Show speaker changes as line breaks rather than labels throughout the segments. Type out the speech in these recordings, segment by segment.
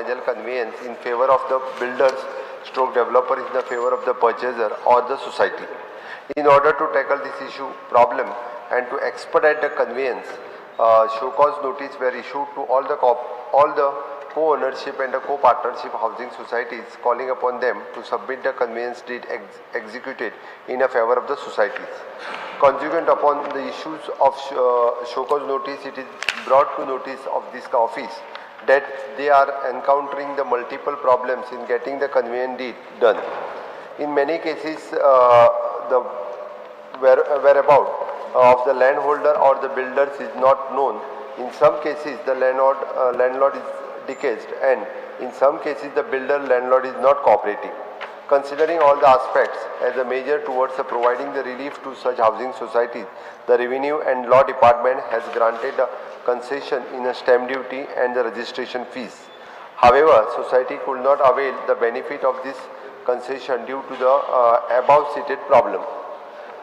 final conveyance in favor of the builders stroke developer in the favor of the purchaser or the society. In order to tackle this issue problem and to expedite the conveyance, show cause notice were issued to all the co-ownership and the co-partnership housing societies, calling upon them to submit the conveyance deed executed in a favor of the societies. Consequent upon the issues of show cause notice, it is brought to notice of this office that they are encountering the multiple problems in getting the conveyance deed done. In many cases, the whereabout of the landholder or the builders is not known. In some cases, the landlord is deceased, and in some cases, the builder landlord is not cooperating. Considering all the aspects as a measure towards the providing the relief to such housing societies, the Revenue and Law Department has granted a concession in a stamp duty and the registration fees. However, society could not avail the benefit of this concession due to the above cited problem.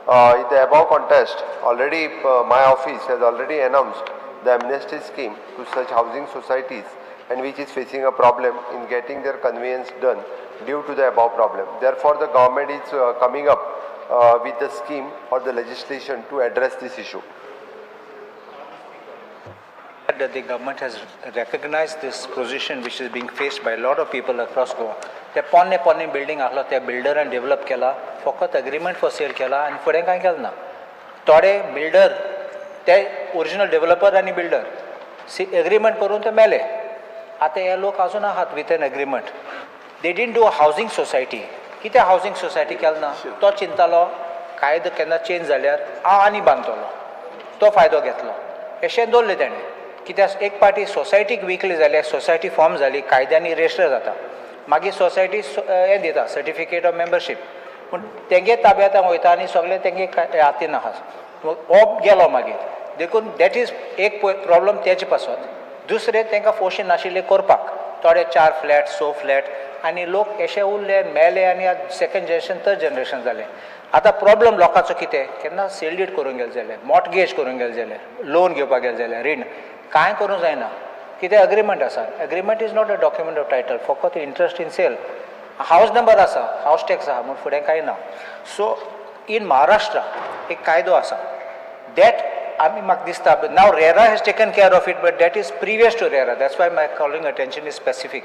In the above context, already my office has already announced the amnesty scheme to such housing societies and which is facing a problem in getting their conveyance done due to the above problem. Therefore, the government is coming up with the scheme or the legislation to address this issue.
That the government has recognized this position which is being faced by a lot of people across Goa. ते पोन्ने पोन्ने building आहलो, ते बिल्डरान develop केला, फकत agreement for sale केला आनी फुडें कांय केलें ना. थोडे बिल्डर ते ओरिजिनल डेव्हलपर आनी बिल्डर सी एग्रीमेंट करून ते मेले. आतां हे लोक आजून आहात with an agreement. They didn't do a housing society. कितें हावजींग सोसायटी केलें ना? तो चिंतालो, कायदो केन्ना चेंज जाल्यार हांव आनी बांदतलो. तो फायदो घेतलो, अशें दवरलें तेणें. कित्याक एक पाटी सोसायटीक विकली जाल्यार सोसायटी फॉर्म जाली, कायद्यांनी रजिस्टर जाता, मागीर सोसायटी हें दिता, सर्टिफिकेट ऑफ मेंबरशीप. पूण तेंगे ताब्यांत वयता आनी सगळें तेंगे हातीन आहा, हो गेलो मागीर. देखून that is एक प्रॉब्लम तेजे पासत. दुसरें, तांकां फोर्शी नाशिल्लें करपाक. थोडे चार फ्लॅट, स फ्लॅट आनी लोक अशे उरले, मेले आनी आतां सेकंड जनरेशन, थर्ड जनरेशन जालें. आतां प्रॉब्लम लोकांचो कितें, केन्ना सेल डीड करूंक गेले जाल्यार, मॉर्टगेज करूंक गेले जाल्यार, लोन घेवपाक गेले जाल्यार, रीण कांय करूंक जायना. कितें अग्रीमेंट आसा. Agreement is not a document of title. फकत interest in sale, house number आसा, हावस टॅक्स आहा, म्हूण फुडें कांय ना. सो इन महाराष्ट्र एक कायदो आसा that आमी म्हाका दिसता now RERA has taken care of it, but that is previous to RERA. That's why my calling attention is specific,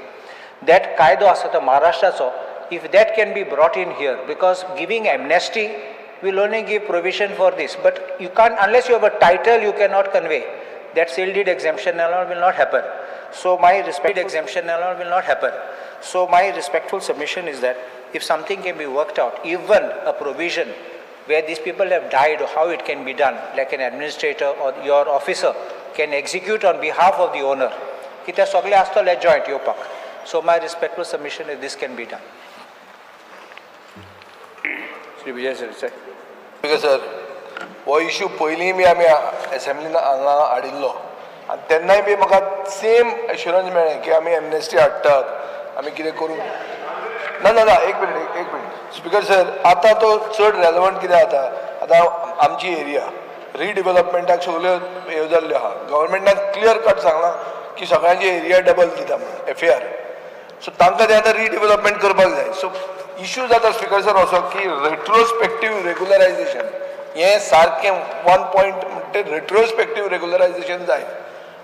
that कायदो आसा तो महाराष्ट्राचो, if that can be brought in here, because giving amnesty will only give provision for this, but you can't, unless you have a title, you cannot convey. That sale deed exemption and all will not happen. So my respect exemption and all will not happen. So my respectful submission is that if something can be worked out, even a provision where these people have died, how it can be done, like an administrator or your officer can execute on behalf of the owner. कित्याक सगळे आसतले joint येवपाक. So my respectful submission is this can be done.
Shri Vijay Sardesai.
Speaker sir, हो issue पयलीं बी आमी एसेंब्लीन हांगा हाडिल्लो आनी तेन्नाय बी म्हाका सेम एश्युरन्स मेळ्ळें की आमी एमनेस्टी हाडटात, आमी कितें करूं. ना ना ना, एक मिनट, एक मिनट स्पीकर सर. आतां तो चड रेलेवंट कितें जाता, आतां आमची एरिया रिडिवेलपमेंटाक सगल्यो ह्यो जाल्ल्यो आहा. गव्हर्मेंटान क्लियर कट सांगलां की सगळ्यांची एरिया डबल दिता म्हणून, एफ ए आर. सो तांकां तें आतां रिडिवेलपमेंट करपाक जाय. सो इशू जाता स्पीकर सर असो की रेट्रोस्पेक्टीव रेगुलरायझेशन हें सारकें वन पॉयंट म्हणटे. रेट्रोस्पेक्टीव रेगुलरायझेशन जाय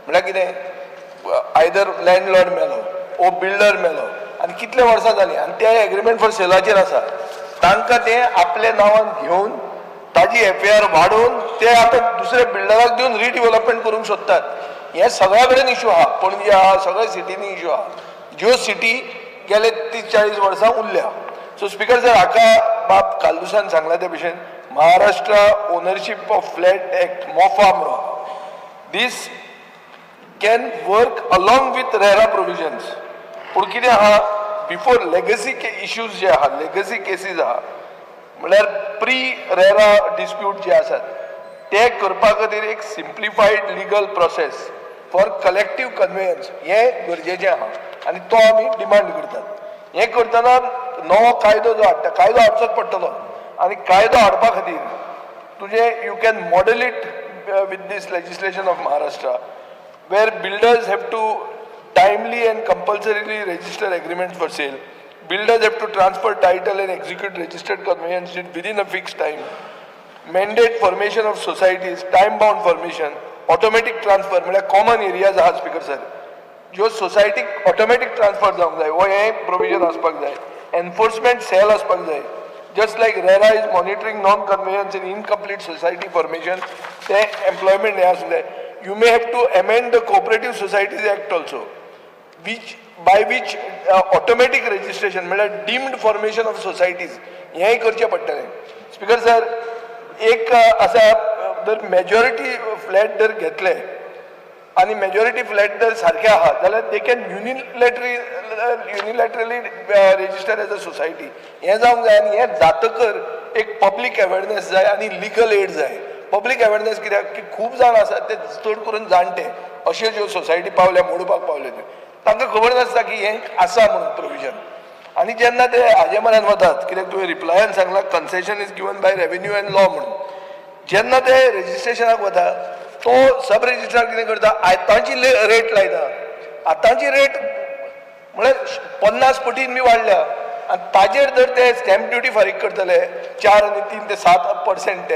म्हळ्यार कितें, आयदर लँडलॉर्ड मेलो ओ बिल्डर मेलो आनी कितले वर्सां जालीं आनी ते एग्रीमेंट फॉर सेलाचेर आसा, तांकां ते आपल्या नांवान घेवन ताजी एफ ए आर वाडोवन ते आतां दुसऱ्या बिल्डराक दिवन रिडिवेलपमेंट करूंक सोदतात. हें सगळ्या कडेन इशू आहा. पणजे आहा, सगळ्या सिटींनी इशू आहा, ज्यो सिटी गेले 30-40 वर्सां उरल्या. सो स्पीकर सर, हाका बाब कार्लुसान सांगला ते भशेन Maharashtra Ownership of Flat Act, MOFA म्हणून, this can work along with RERA provisions. पूण कितें आहा, बिफोर लेगसी इश्यूज जे आहा, लेगसी केसीस आहा, म्हणल्यार प्री रेरा डिस्प्यूट जे आसात, ते करपा खातीर एक simplified legal process for collective conveyance हें गरजेचें आहा आनी तो आमी डिमांड करतात. हें करतना नवो कायदो जो हाडटा, कायदो हाडचोच पडटलो आनी कायदो हाडपा खातीर तुजें you can model it with this legislation of Maharashtra, where builders have to timely and compulsorily register agreement for sale. Builders have to transfer title and execute registered conveyance within a fixed time. Mandate formation of societies, time bound formation, automatic transfer म्हळ्यार common areas आहा speaker sir, ज्यो सोसायटीक automatic transfer जावंक जाय, हो हें provision आसपाक जाय. एनफोर्समेंट सेल आसपाक जाय, just like RERA is monitoring non conveyance in incomplete society formation, तें एम्प्लॉयमेंट हें आसूंक जाय. You may have to amend the Cooperative Societies Act also, which by which automatic registration म्हळ्यार डिम्ड फॉर्मेशन ऑफ सोसायटीज हेंय करचें पडटलें. Speaker sir, एक आसा, जर मेजॉरिटी फ्लॅट जर घेतले आनी मेजॉरिटी फ्लॅट जर सारके आहा जाल्यार they can unilaterally register as a society. हें जावंक जाय आनी हें जातकर एक पब्लीक अवेरनेस जाय आनी लिगल एड जाय. पब्लीक अवेरनेस कित्याक की खूब जाण आसात ते चड करून जाणटे अश्यो ज्यो सोसायटी पावल्या मोडपाक पावले त्यो तांकां खबर नासता की हें आसा म्हणून प्रोविजन. आनी जेन्ना ते हाजे म्हऱ्यान वतात, कित्याक तुवें रिप्लायान सांगलां concession is given by revenue and law म्हणून, जेन्ना ते रजिस्ट्रेशनाक वता तो सब रजिस्ट्रार कितें करता, आतांची रेट लायता. आतांची रेट म्हळ्यार 50 पटीन बी वाडल्या आनी ताजेर जर ते स्टॅम्प ड्युटी फारीक करतले 4 आनी 3 ते 7%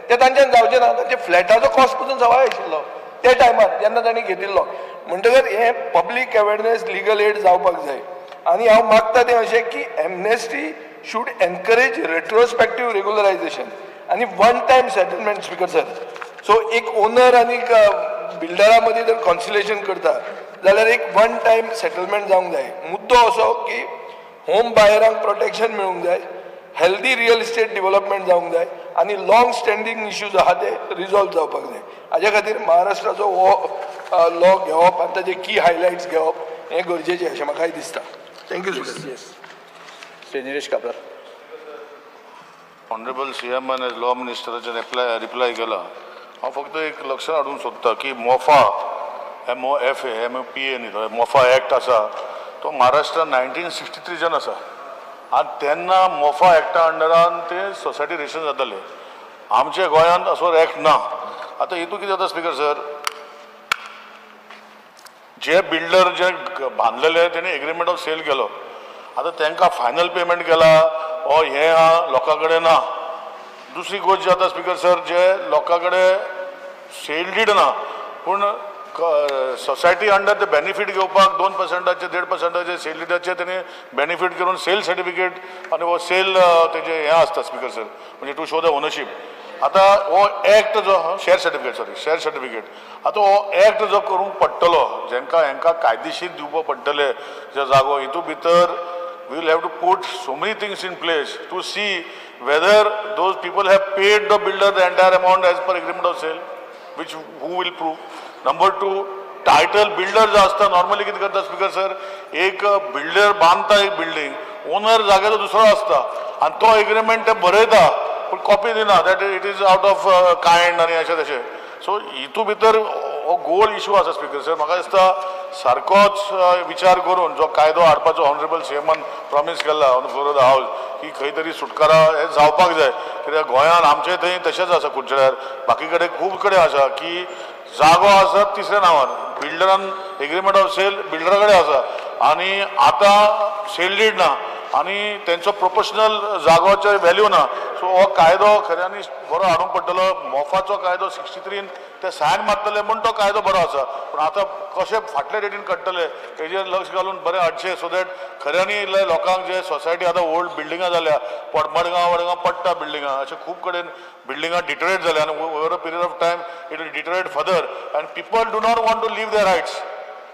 ते तांच्यान जावचें ना. तांचे फ्लॅटाचो कॉस्ट पसून सवाय आशिल्लो त्या टायमार जेन्ना तांणी घेतिल्लो. म्हणटकर हें पब्लीक अवेरनेस, लिगल एड जावपाक जाय. आनी हांव मागता तें अशें की amnesty should encourage retrospective regularization आनी one time settlement, Speaker sir. So एक ओनर आनी बिल्डरा मदीं जर कॉन्सिलेशन करता जाल्यार एक वन टायम सेटलमेंट जावंक जाय. मुद्दो असो की होम बायरांक प्रोटेक्शन मेळूंक जाय, हेल्दी रियल इस्टेट डिवलपमेंट जावंक जाय आनी लॉंग स्टँडींग इश्यूज आहा ते रिजॉल्व जावपाक जाय. हाज्या खातीर महाराष्ट्राचो हो लॉ घेवप आनी ताजे की हायलायट्स घेवप हें गरजेचें अशें म्हाकाय दिसता. Thank you, sir.
Yes, Shri Nilesh Cabral.
Honourable C एमान एज लॉ मिनिस्टराचेर रिप्लाय केला. हांव फक्त एक लक्षात हाडूंक सोदता की मोफा, MOFA, MOPA न्ही, मोफा एक्ट आसा तो महाराष्ट्रान 1963च्यान आसा आनी तेन्ना मोफा एक्टा अंडरान ते सोसायटी रजिस्टर जाताले. आमच्या गोंयांत असो एक्ट ना. आतां हितून कितें जाता स्पीकर सर, जे बिल्डर जे बांदलेले तेणी एग्रीमेंट ऑफ सेल केलो, आतां तांकां फायनल पेमेंट केला ओ हें आहा लोकां कडेन ना. दुसरी गोश्ट जी जाता स्पीकर सर, जे लोकां कडेन सेल did ना पूण सोसायटी अंडर ते बेनिफीट घेवपाक 2 पर्संटाचे, 1.5 पर्संटाचे सेल डिडाचे तेणी बेनिफीट करून सेल सर्टिफिकेट आनी हो सेल तेजे हें आसता स्पीकर सर, म्हणजे टू शो the ownership. आतां हो एक्ट जो share certificate, sorry, share certificate, आतां हो एक्ट जो करूंक पडटलो जेंकां हेंकां कायदेशीर दिवपा पडटले जे जागो, हितून भितर we will have to put so many things in place to see whether those people have paid the builder the entire amount as per agreement of sale, which who will prove. Number two, title builder जो आसता normally कितें करता speaker sir, एक builder बांदता एक building, owner जाग्याचो दुसरो आसता आनी तो एग्रीमेंट ते बरयता पूण कॉपी दिना that it is out of kind आनी अशें तशें. सो हितू भितर हो गोल इशू आसा स्पीकर सर. म्हाका दिसता सारकोच विचार करून जो कायदो हाडपाचो ऑनरेबल सी एमान प्रॉमीस केला on floor of the house की खंय तरी सुटकारा हे जावपाक जाय, कित्याक गोंयांत आमचे थंय तशेंच आसा, कुडचड्यार, बाकी कडेन खूब कडेन आसा की जागो आसा तिसऱ्या नांवान, बिल्डरान एग्रीमेंट ऑफ सेल बिल्डरा कडेन आसा आनी आतां सेल did ना आनी तेंचो प्रोपोर्शनल जागोचो व्हॅल्यू ना. सो हो कायदो खऱ्यांनी बरो हाडूंक पडटलो. मोफाचो कायदो 63 ते सायन मारतले म्हूण तो कायदो बरो आसा, पूण आतां कशें फाटले डेटीन काडटले हेजेर लक्ष घालून बरें हाडचें, सो that खऱ्यांनी लोकांक जे सोसायटी आतां ओल्ड बिल्डिंगां जाल्या, मडगांव वडगांव पडटा बिल्डिंगां, अशें खूब कडेन बिल्डिंगां डिटोरेट जाल्या आनी over a period of time it will deteriorate further and people do not want to leave their rights.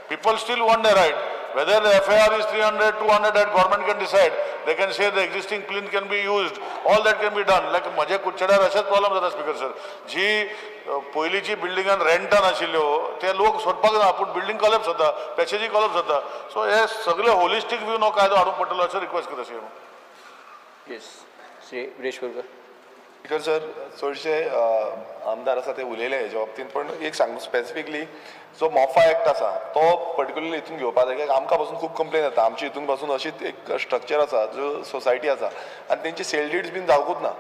People still want their right. Whether the FAR is 300, 200, that government can decide. They can say the existing plinth can be used. All that can be done. Like म्हजे कुडचड्यार अशेंच problem जाता speaker sir, जी पयलींची बिल्डिंगान रेंटान आशिल्ल्यो ते लोक सोदपाक ना, पूण बिल्डींग कॉलेप्स जाता, पॅसेजी कॉलेप्स जाता. सो हे सगळे होलिस्टीक व्यू हो कायदो हाडूंक पडटलो अशें रिक्वेस्ट करता सी.
येस, श्री विरेश बोरकर.
स्पीकर सर, चडशे आमदार आसा ते उलयले हेच्या बाबतींत, पण एक सांगू, स्पेसिफिकली जो मोफा एक्ट आसा तो पर्टिक्युलरली हितून घेवपा जाय, कित्याक आमकां पासून खूब कंप्लेन येता. आमच्या हितून पासून अशीच एक स्ट्रक्चर आसा, जो सोसायटी आसा आनी तेंची सेल डीड्स बीन जावकूच ना.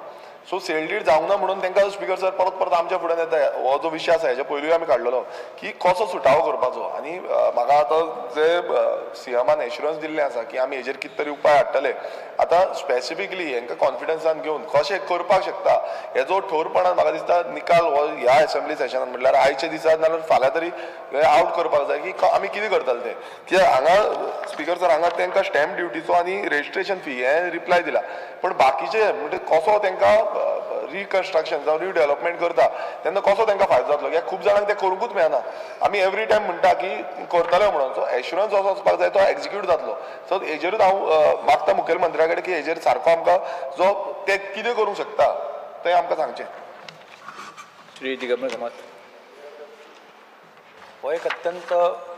सो सेल did जावंक ना म्हणून तांकां स्पीकर सर परत परत आमच्या फुड्यान येता. हो जो विशय आसा हेच्या पयलूय आमी काडलेलो की कसो सुटावो करपाचो. आनी म्हाका आतां जे सीएमान एश्युरन्स दिल्लें आसा की आमी हेजेर कितें तरी उपाय हाडटले. आतां स्पेसिफिकली हेंकां कॉन्फिडन्सान घेवन कशें करपाक शकता हेजो ठोरपणान म्हाका दिसता निकाल हो ह्या एसेंब्ली सेशनान म्हटल्यार आयच्या दिसा नाल्यार फाल्यां तरी आवट करपाक जाय की आमी कितें करतले ते. कित्याक हांगा स्पीकर सर हांगा तांकां स्टॅम्प ड्युटीचो आनी रजिस्ट्रेशन फी हें रिप्लाय दिला, पण बाकीचे म्हणजे कसो तांकां रिकन्स्ट्रक्शन जावं रिडेवलपमेंट करता तेन्ना कसो तांकां फायदो जातलो, कित्याक खूब जाणांक तें करूंकूच मेळना. आमी एवरी टायम म्हणटा की करतले म्हणून, सो एश्युरन्स असो वचपाक जाय तो एक्जिक्यूट जातलो. सो हेजेरूच हांव मागता मुखेलमंत्र्या कडेन की हेजेर सारको आमकां जो ते कितें करूंक शकता तें आमकां सांगचें.
श्री दिगंबर कामत.
हो एक अत्यंत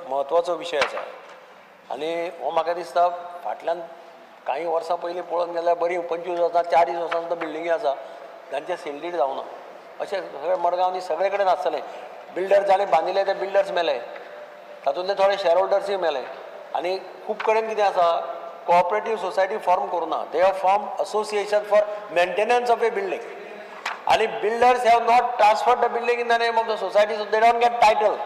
म्हत्वाचो विशय आसा आनी हो म्हाका दिसता फाटल्यान कांय वर्सां पयलीं पळोवन गेल्यार बरीं 25 वर्सां 40 वर्सां सुद्दां बिल्डिंगी आसा तांचे सेल did जावना. अशें सगळे मडगांव सगळे कडेन आसतलें. बिल्डर जाणें बांदिल्ले ते बिल्डर्स मेले, तातूंतले थोडे शेअर होल्डर्सूय मेले. आनी खूब कडेन कितें आसा, कोऑपरेटीव सोसायटी फॉर्म करूना, they have form association for maintenance of a building. आनी builders have not transferred the building in the name of the society, so they don't get title.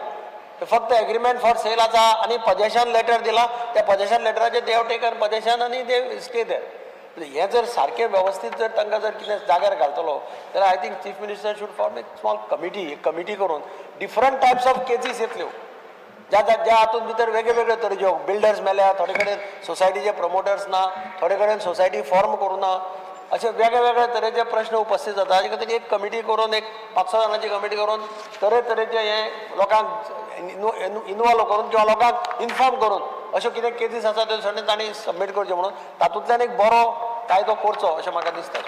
फक्त एग्रीमेंट फॉर सेल आसा आनी possession letter दिला, त्या possession लेटराचेर they have taken possession आनी they stay there. हें जर सारकें वेवस्थीत जर तांकां जर कितें जाग्यार घालतलो जाल्यार I think chief minister should form एक स्मॉल कमिटी, एक कमिटी करून डिफरंट टायप्स ऑफ केसीस येतल्यो ज्या ज्या हातूंत भितर वेगळे वेगळे तरेच्यो बिल्डर्स मेल्या, थोडे कडेन सोसायटीचे प्रमोटर्स ना, थोडे कडेन सोसायटी फॉर्म करूं ना, अशे वेगळे वेगळे तरेचे प्रश्न उपस्थित जाता. हाजे खातीर एक कमिटी करून, एक 5-6 जाणांची कमिटी करून तरेतरेचे हे लोकांक इनवॉल्व करून किंवा लोकांक इन्फॉर्म करून अश्यो कितें केसीस आसा त्यो सगळें तांणी सबमीट करच्यो म्हणून तातूंतल्यान एक बरो कायदो करचो अशें म्हाका दिसता.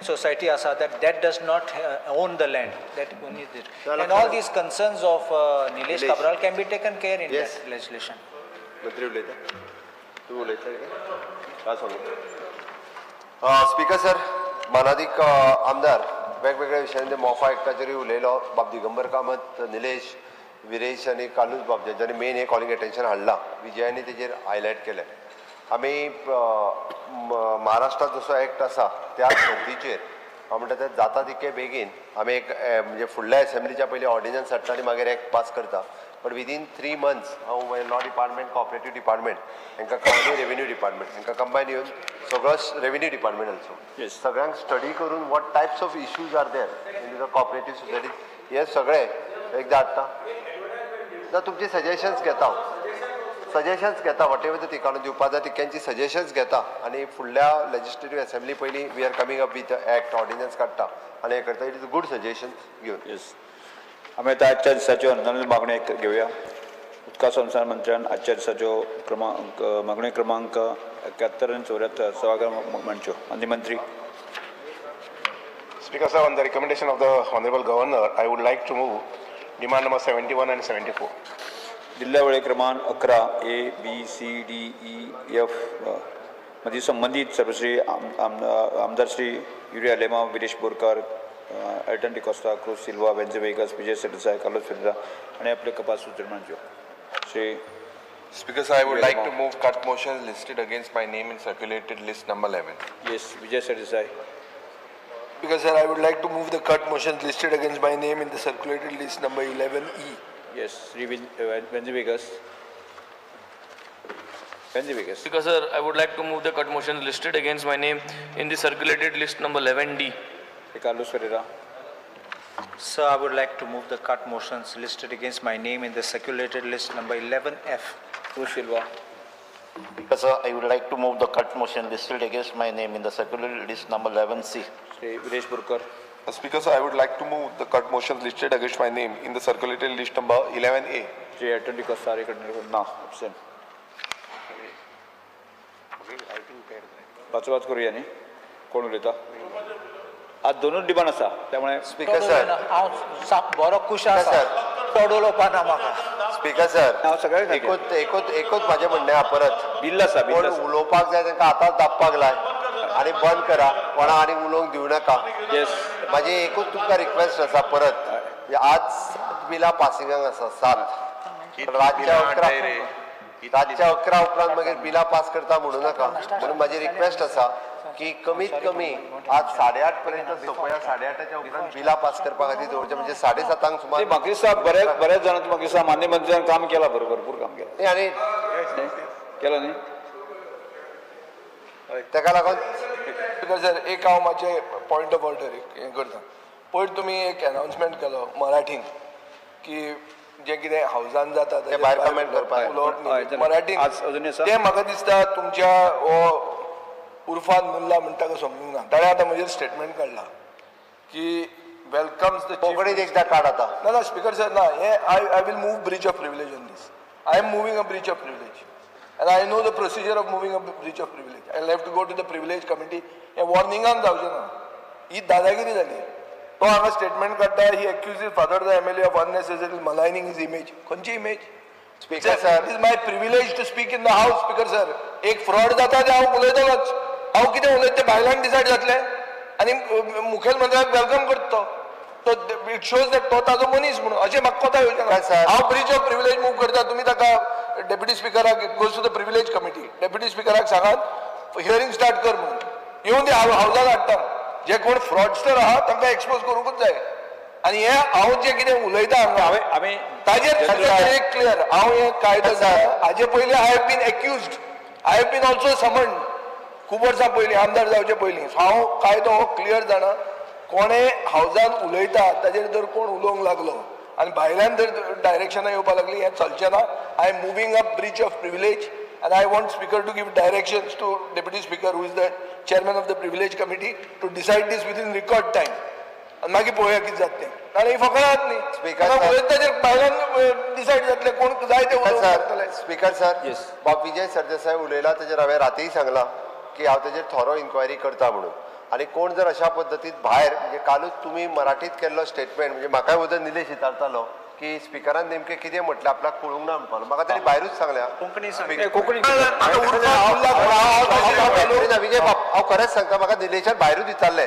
Society asa that does not own the land, that only it. And all these concerns of Nilesh Cabral can be taken care in that legislation.
मंत्री उलयता, तूं उलयता काय सांगू? स्पीकर सर, मानादीक आमदार वेगवेगळ्या विशयांचेर मोफा एक्टाचेरूय उलयलो बाब दिगंबर कामत, निलेश, विरेश आनी कार्लूस बाब, जेंच्यांनी मेन हें कॉलिंग एटेन्शन हाडलां, विजयांनी तेजेर हायलायट केलें. आमी महाराष्ट्रांत जसो एक्ट आसा त्या धर्तीचेर हांव म्हणटा तें जाता तितके बेगीन आमी एक म्हणजे फुडल्या एसेंब्लीच्या पयलीं ऑर्डिनन्स हाडटा आनी मागीर एक्ट पास करता. बट विदीन 3 मंथ्स हांव लॉ डिपार्टमेंट, कॉपरेटीव डिपार्टमेंट हांकां आनी रेवेन्यू डिपार्टमेंट हांकां कंबायन येवन सगळो रेवेन्यू डिपार्टमेंट ऑल्सो सगळ्यांक स्टडी करून what types of issues are there in the cooperative society हे सगळे एकदां हाडटा. ना तुमचे सजेशन्स घेता हांव, सजेशन्स घेता, what ever तिकाणू दिवपा जाय तितक्यांची सजेशन्स घेता आनी फुडल्या लेजिस्लेटीव एसेंब्ली पयलीं we are coming up with act ordinance काडटा आनी हें करता. It is good suggestions घेवन.
येस, आमी आतां आजच्या दिसाच्यो अनुदान मागण्यो घेवया. उदका संसार मंत्र्यान आजच्या दिसाच्यो क्रमांक मागण्यो क्रमांक 71 आनी 74 सभागृह मांडच्यो. आनी मंत्री.
Speaker sir, on the recommendation of the Honorable Governor, I would like to move demand number 71 and 74.
दिल्ल्या वेळे क्रमांक 11 A B C D E F मदीं संबंदीत सर्वश्री आमदार श्री युरी आलेमांव, विरेश बोरकार, एल्टन डिकोस्ता, क्रूज सिल्वा, वेंझी वेगस, विजय सरदेसाय, कार्लोस फेरेरा आनी आपले कपास सूचना मांडच्यो. Shri
Speaker sir, I would like to move cut motions listed against my name in circulated list number 11.
Yes, Vijay Sardesai.
Speaker sir, I would like to move the cut motions listed against my name in the circulated list number 11E.
Yes, Shri Venzy Viegas. Venzy Viegas.
Speaker sir, I would like to move the cut motions listed against my name in the circulated list number 11D.
Shri Carlos Ferreira.
Sir, I would like to move the cut motions listed against my name in the circulated list number 11F.
Cruz Silva.
Speaker sir, I would like to move the cut motion listed against my name in the circulated list number 11C.
Shri Viresh Borkar.
Speaker sir, I would like to move the cut motions listed against my name in the circulated list number 11A.
Shri Elton D'Costa, ना absent. वाचवाच करूया न्ही, कोण उलयता? आज दोनूच demand आसा त्यामुळे
speaker sir,
हांव बरो खूश आसा, चड उलोवपा ना म्हाका.
स्पीकर सर,
हांव सगळें
एकूच एकूच एकूच म्हाजें म्हणणें आहा, परत
बिल आसा,
कोण उलोवपाक जाय तांकां आतांच दाबपाक लाय आनी बंद करा, कोणा आनी उलोवंक दिवं नाका.
येस,
म्हाजी एकूच तुमकां रिक्वेस्ट आसा परत, आज 7 बिलां पासिंगाक आसा, 7 रातच्या 11 रातच्या 11 उपरांत मागीर बिलां पास करता म्हणू नाका. म्हणून म्हाजी रिक्वेस्ट आसा की कमीत कमी आज 8:30 पर्यंत सोंपोया. 8:30च्या उपरांत बिलां पास करपा खातीर दवरचें, म्हणजे 7:30 सुमार.
म्हाका दिसता बऱ्याच जाणांनी म्हाका दिसता मान्य मंत्र्यान काम केलां, भरपूर काम केलां
आनी
केलां न्ही,
ताका लागून
स्पीकर सर एक हांव मातशें पॉयंट ऑफ ऑर्डर हें करता. पयर तुमी एक अनाउन्समेंट केलो मराठीन की जें कितें हावजान जाता
तें भायर कमेंट करपाक
उलोवप मराठीन, तें म्हाका दिसता तुमच्या हो उर्फान मुल्ला म्हणटा का समजूंक ना, ताणें आतां म्हजेर स्टेटमेंट काडला की वेलकम्स the
कोंकणीत एकदां काड आतां.
ना ना स्पीकर सर ना, हें I will move breach of privilege on this. I am moving a breach of privilege and I know the procedure of moving a breach of privilege. I have to go to the privilege committee. हें वॉर्निंगान जावचें ना, ही दादागिरी जाली. तो हांगा statement काडटा, he accuse his father the MLA of unnecessary maligning his image. खंयची image?
Speaker sir,
it is my privilege to speak in the house. Speaker sir, एक फ्रॉड जाता तें हांव उलयतलोच. हांव कितें उलयता तें भायल्यान डिसायड जातलें आनी मुखेलमंत्र्याक welcome करता तो. It shows that तो ताजो मनीस म्हणून अशें म्हाका कोता येवचें ना. हांव ब्रीच ऑफ प्रिविलेज मूव करता, तुमी ताका डेप्युटी स्पिकराक, it goes to the privilege committee, deputy स्पिकराक सांगात हियरींग स्टार्ट कर म्हणून. येवन ते हावजान हाडटा. जे कोण फ्रॉडस्टर आहा तांकां एक्सपोज करूंकूच जाय. आनी हें हांव जें कितें उलयता हांगा ताजेर एक क्लियर, हांव हें कायदो जाय. हाजे पयलीं I have been accused, I have been also summoned खूब वर्सां पयलीं, आमदार जावचे पयलीं. हांव कायदो हो क्लियर जाणा. कोणें हावजान उलयता ताजेर जर कोण उलोवंक लागलो आनी भायल्यान जर डायरेक्शनां येवपाक लागली, हें चलचें ना. I am moving up breach of privilege and I want speaker to give directions to deputy speaker who is the chairman of the privilege committee to decide this within record time. आनी मागीर पळोवया कितें जाता तें. नाजाल्यार ही फकणात न्ही, उलयता ताजेर भायल्यान डिसायड जातलें, कोण जाय तें उलोवंक शकतले.
स्पीकर सर, बाब विजय सरदेसाय उलयला ताजेर हांवें रातीय सांगलां की हांव ताजेर थोरो इन्क्वायरी करता म्हणून. आनी कोण जर अशा पद्दतीन भायर, म्हणजे कालूच तुमी मराठीत केल्लो स्टेटमेंट, म्हणजे म्हाकाय वदळ निलेश विचारतालो की स्पिकरान नेमकें कितें म्हटलें आपल्याक कळूंक ना म्हणपाक. म्हाका ताणें भायरूच सांगल्या
कोंकणी
विजय बाब, हांव खरेंच सांगता, म्हाका निलेशान भायरूच विचारलें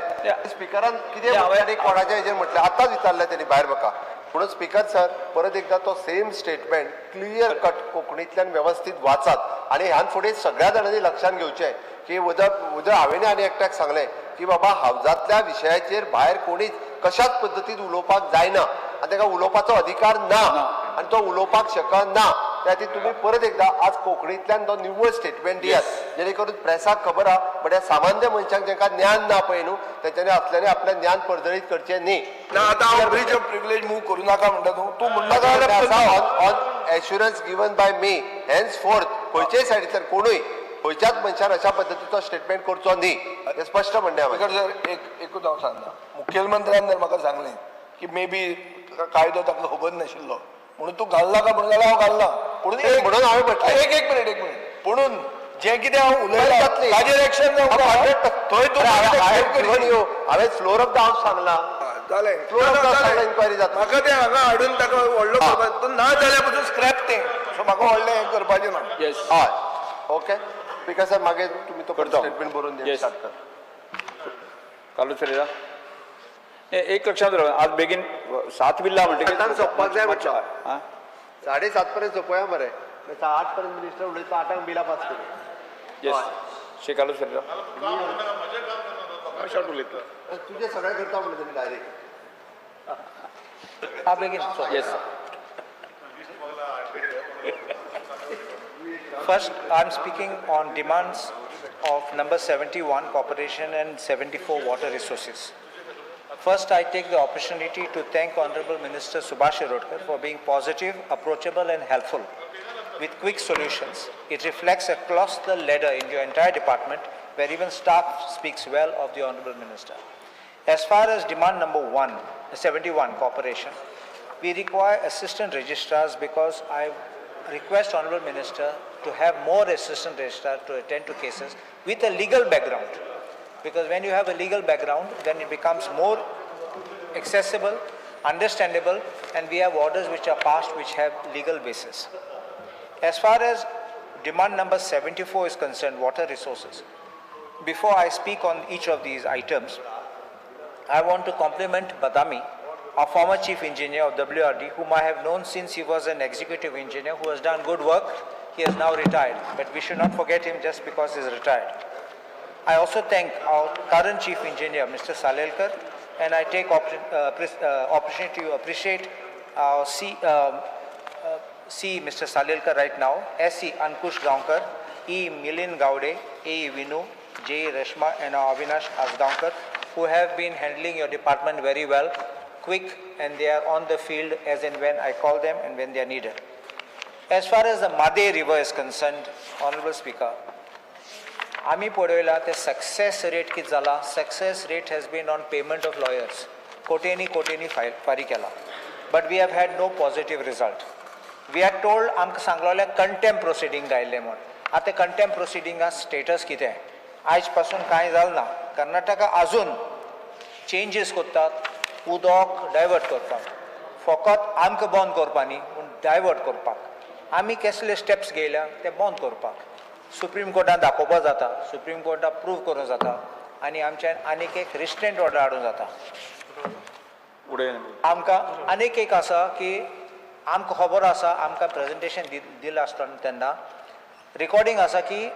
स्पिकरान कितें म्हटलें आनी कोणाच्या हेजेर म्हटलें, आतांच विचारलें तेणी भायर म्हाका. म्हणून स्पीकर सर परत एकदां तो सेम स्टेटमेंट क्लियर कट कोंकणींतल्यान वेवस्थीत वाचात. आनी ह्यान फुडें सगळ्या जाणांनी लक्षांत घेवचें की उदक हांवें आनी एकट्याक सांगलें की बाबा हावजांतल्या विशयाचेर भायर कोणीच कशाच पद्दतीन उलोवपाक जायना आनी ताका उलोवपाचो अधिकार ना आनी तो उलोवपाक शकना. त्या खातीर तुमी परत एकदां आज कोंकणींतल्यान तो निव्वळ स्टेटमेंट दियात, जेणे करून प्रेसाक खबर आहा, बट ह्या सामान्य मनशांक जांकां ज्ञान ना पळय न्हू तेंच्यांनी असल्यांनी आपलें ज्ञान पर्जळीत करचें न्ही.
आतां हांव ब्रीच ऑफ प्रिविलेज मूव करूं नाका म्हणटा तूं, तूं म्हणनाका.
On assurance given by me, henceforth खंयचेय सायडींतल्यान कोणूय खंयच्याच मनशान अशा पद्दतीचो स्टेटमेंट करचो न्ही, हें स्पश्ट म्हणणें हांवें.
सर एकूच हांव सांगता, मुखेलमंत्र्यान जर म्हाका सांगलें की मे बी कायदो ताका खबर नाशिल्लो म्हणून तूं घालना काय म्हणून जाल्यार हांव घालना. पूण
म्हणून हांवें म्हटलें
एक एक मिनीट, एक मिनीट, पुणून जें कितें हांव उलयलां ताजेर एक्शन जावंक थंय तूं
हांवें फ्लोर ऑफ the house सांगलां.
जालें,
floor of the house enquiry जाता.
म्हाका तें हांगा हाडून ताका व्हडलो करपाक तूं ना जाल्यार पसून स्क्रॅप तें, सो म्हाका व्हडलें हें करपाचें ना.
हय, ओके स्पीकर सर, मागीर तुमी तो स्टेटमेंट बरोवन दियात. स्टार्ट कर
कार्लूस फेरेरा. एक लक्षांत दवर, आज बेगीन 7 बिल्ला म्हणटकीर
सोंपपाक जाय म्हटलं. 7:30 पर्यंत सोंपोया मरे, 8 पर्यंत मिनिस्टर उलयता, 8 बिलां पास करूं.
येस श्री कार्लूस फेरेरा.
शॉर्ट उलयता
तुजें सगळें करता म्हणलें तेणी डायरेक्ट.
बेगीन.
Yes.
First, I am speaking on demands of number 71 Corporation and 74 Water Resources. First, I take the opportunity to thank Honorable Minister Subhash Shirodkar for being positive, approachable and helpful with quick solutions. It reflects across the ladder in your entire department, where even staff speaks well of the Honorable Minister. As far as demand number 71 Corporation, we require assistant registrars because I request Honorable Minister to have more assistant registrars to attend to cases with a legal background. Because when you have a legal background, then it becomes more accessible, understandable, and we have orders which are passed which have legal basis. As far as demand number 74 is concerned, water resources, before I speak on each of these items, I want to compliment Badami, our former chief engineer of WRD, whom I have known since he was an executive engineer who has done good work He is now retired, but we should not forget him just because he is retired. I also thank our current Chief Engineer, Mr. Salelkar, and I take opportunity to appreciate our C Mr. Salelkar right now, S.E. Ankush Gaonkar, E. Milin Gaude, A. Vinu, J. Reshma, and Avinash Asgaonkar, who have been handling your department very well, quick, and they are on the field as and when I call them and when they are needed. As far as the Mhadei River is concerned, Honorable Speaker, आमी पळयला ते success rate कितें जाला. Success rate has been on payment of lawyers. कोट्यांनी कोट्यांनी फारीक केला, but we have had no positive result. We are told, आमकां सांगलोलें कंटेम्प प्रोसिडींग घायल्लें म्हूण. आतां कंटेम्प प्रोसिडिंगा स्टेटस कितें आयज पासून कांय जालें ना. कर्नाटका आजून चेंजीस करतात, उदक डायवर्ट करतात, फकत आमकां बंद करपा न्ही पूण डायवर्ट करपाक. आमी कसले स्टेप्स घेयल्या ते बंद करपाक सुप्रीम कोर्टान दाखोवपा जाता, सुप्रीम कोर्टान प्रूव करूंक जाता आनी आमच्यान आनीक एक रिस्ट्रेंट ऑर्डर हाडूंक जाता. आमकां आनीक एक आसा की आमकां खबर आसा, आमकां प्रेजेंटेशन दिलां आसतना तेन्ना रिकॉर्डिंग आसा की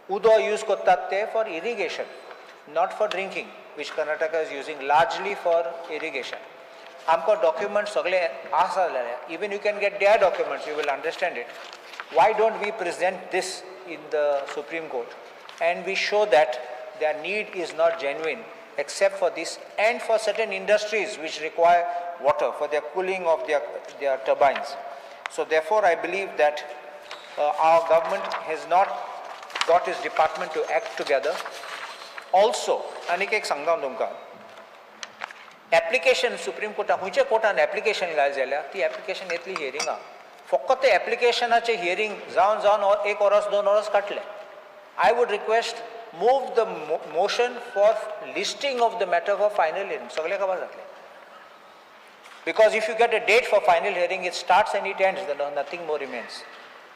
उदक यूज करतात ते for irrigation, not for drinking, which Karnataka is using largely for irrigation. आमकां डॉक्युमेंट सगळे आसा जाल्यार even you can get their documents, you will understand it. Why don't we present this in the Supreme Court and we show that their need is not genuine except for this and for certain industries which require water for their cooling of their turbines. So therefore I believe that our government has not got its department to act together. Also, आनीक एक सांगता तुमकां, application supreme कोर्टान खंयच्या कोर्टान application घाल जाल्यार ती application येतली हियरिंगाक. फकत ते एप्लिकेशनाचें हियरींग जावन जावन एक वरस 2 वरस काडलें. I would request move the motion for listing of the matter for final hearing. सगळें खबर जातलें. Because if you get a date for final hearing, it starts and it ends, nothing more remains.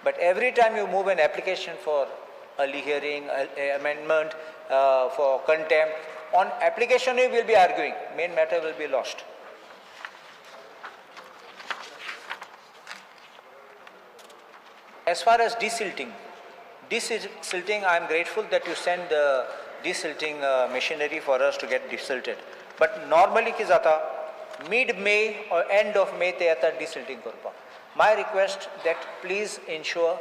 But every time you move an application for early hearing, amendment, for contempt, on application we will be arguing, main matter will be lost. As far as desilting, I am grateful that you send the desilting machinery for us to get desilted. But normally कितें जाता, mid-May or end of May ते येता desilting करपाक. My request that please ensure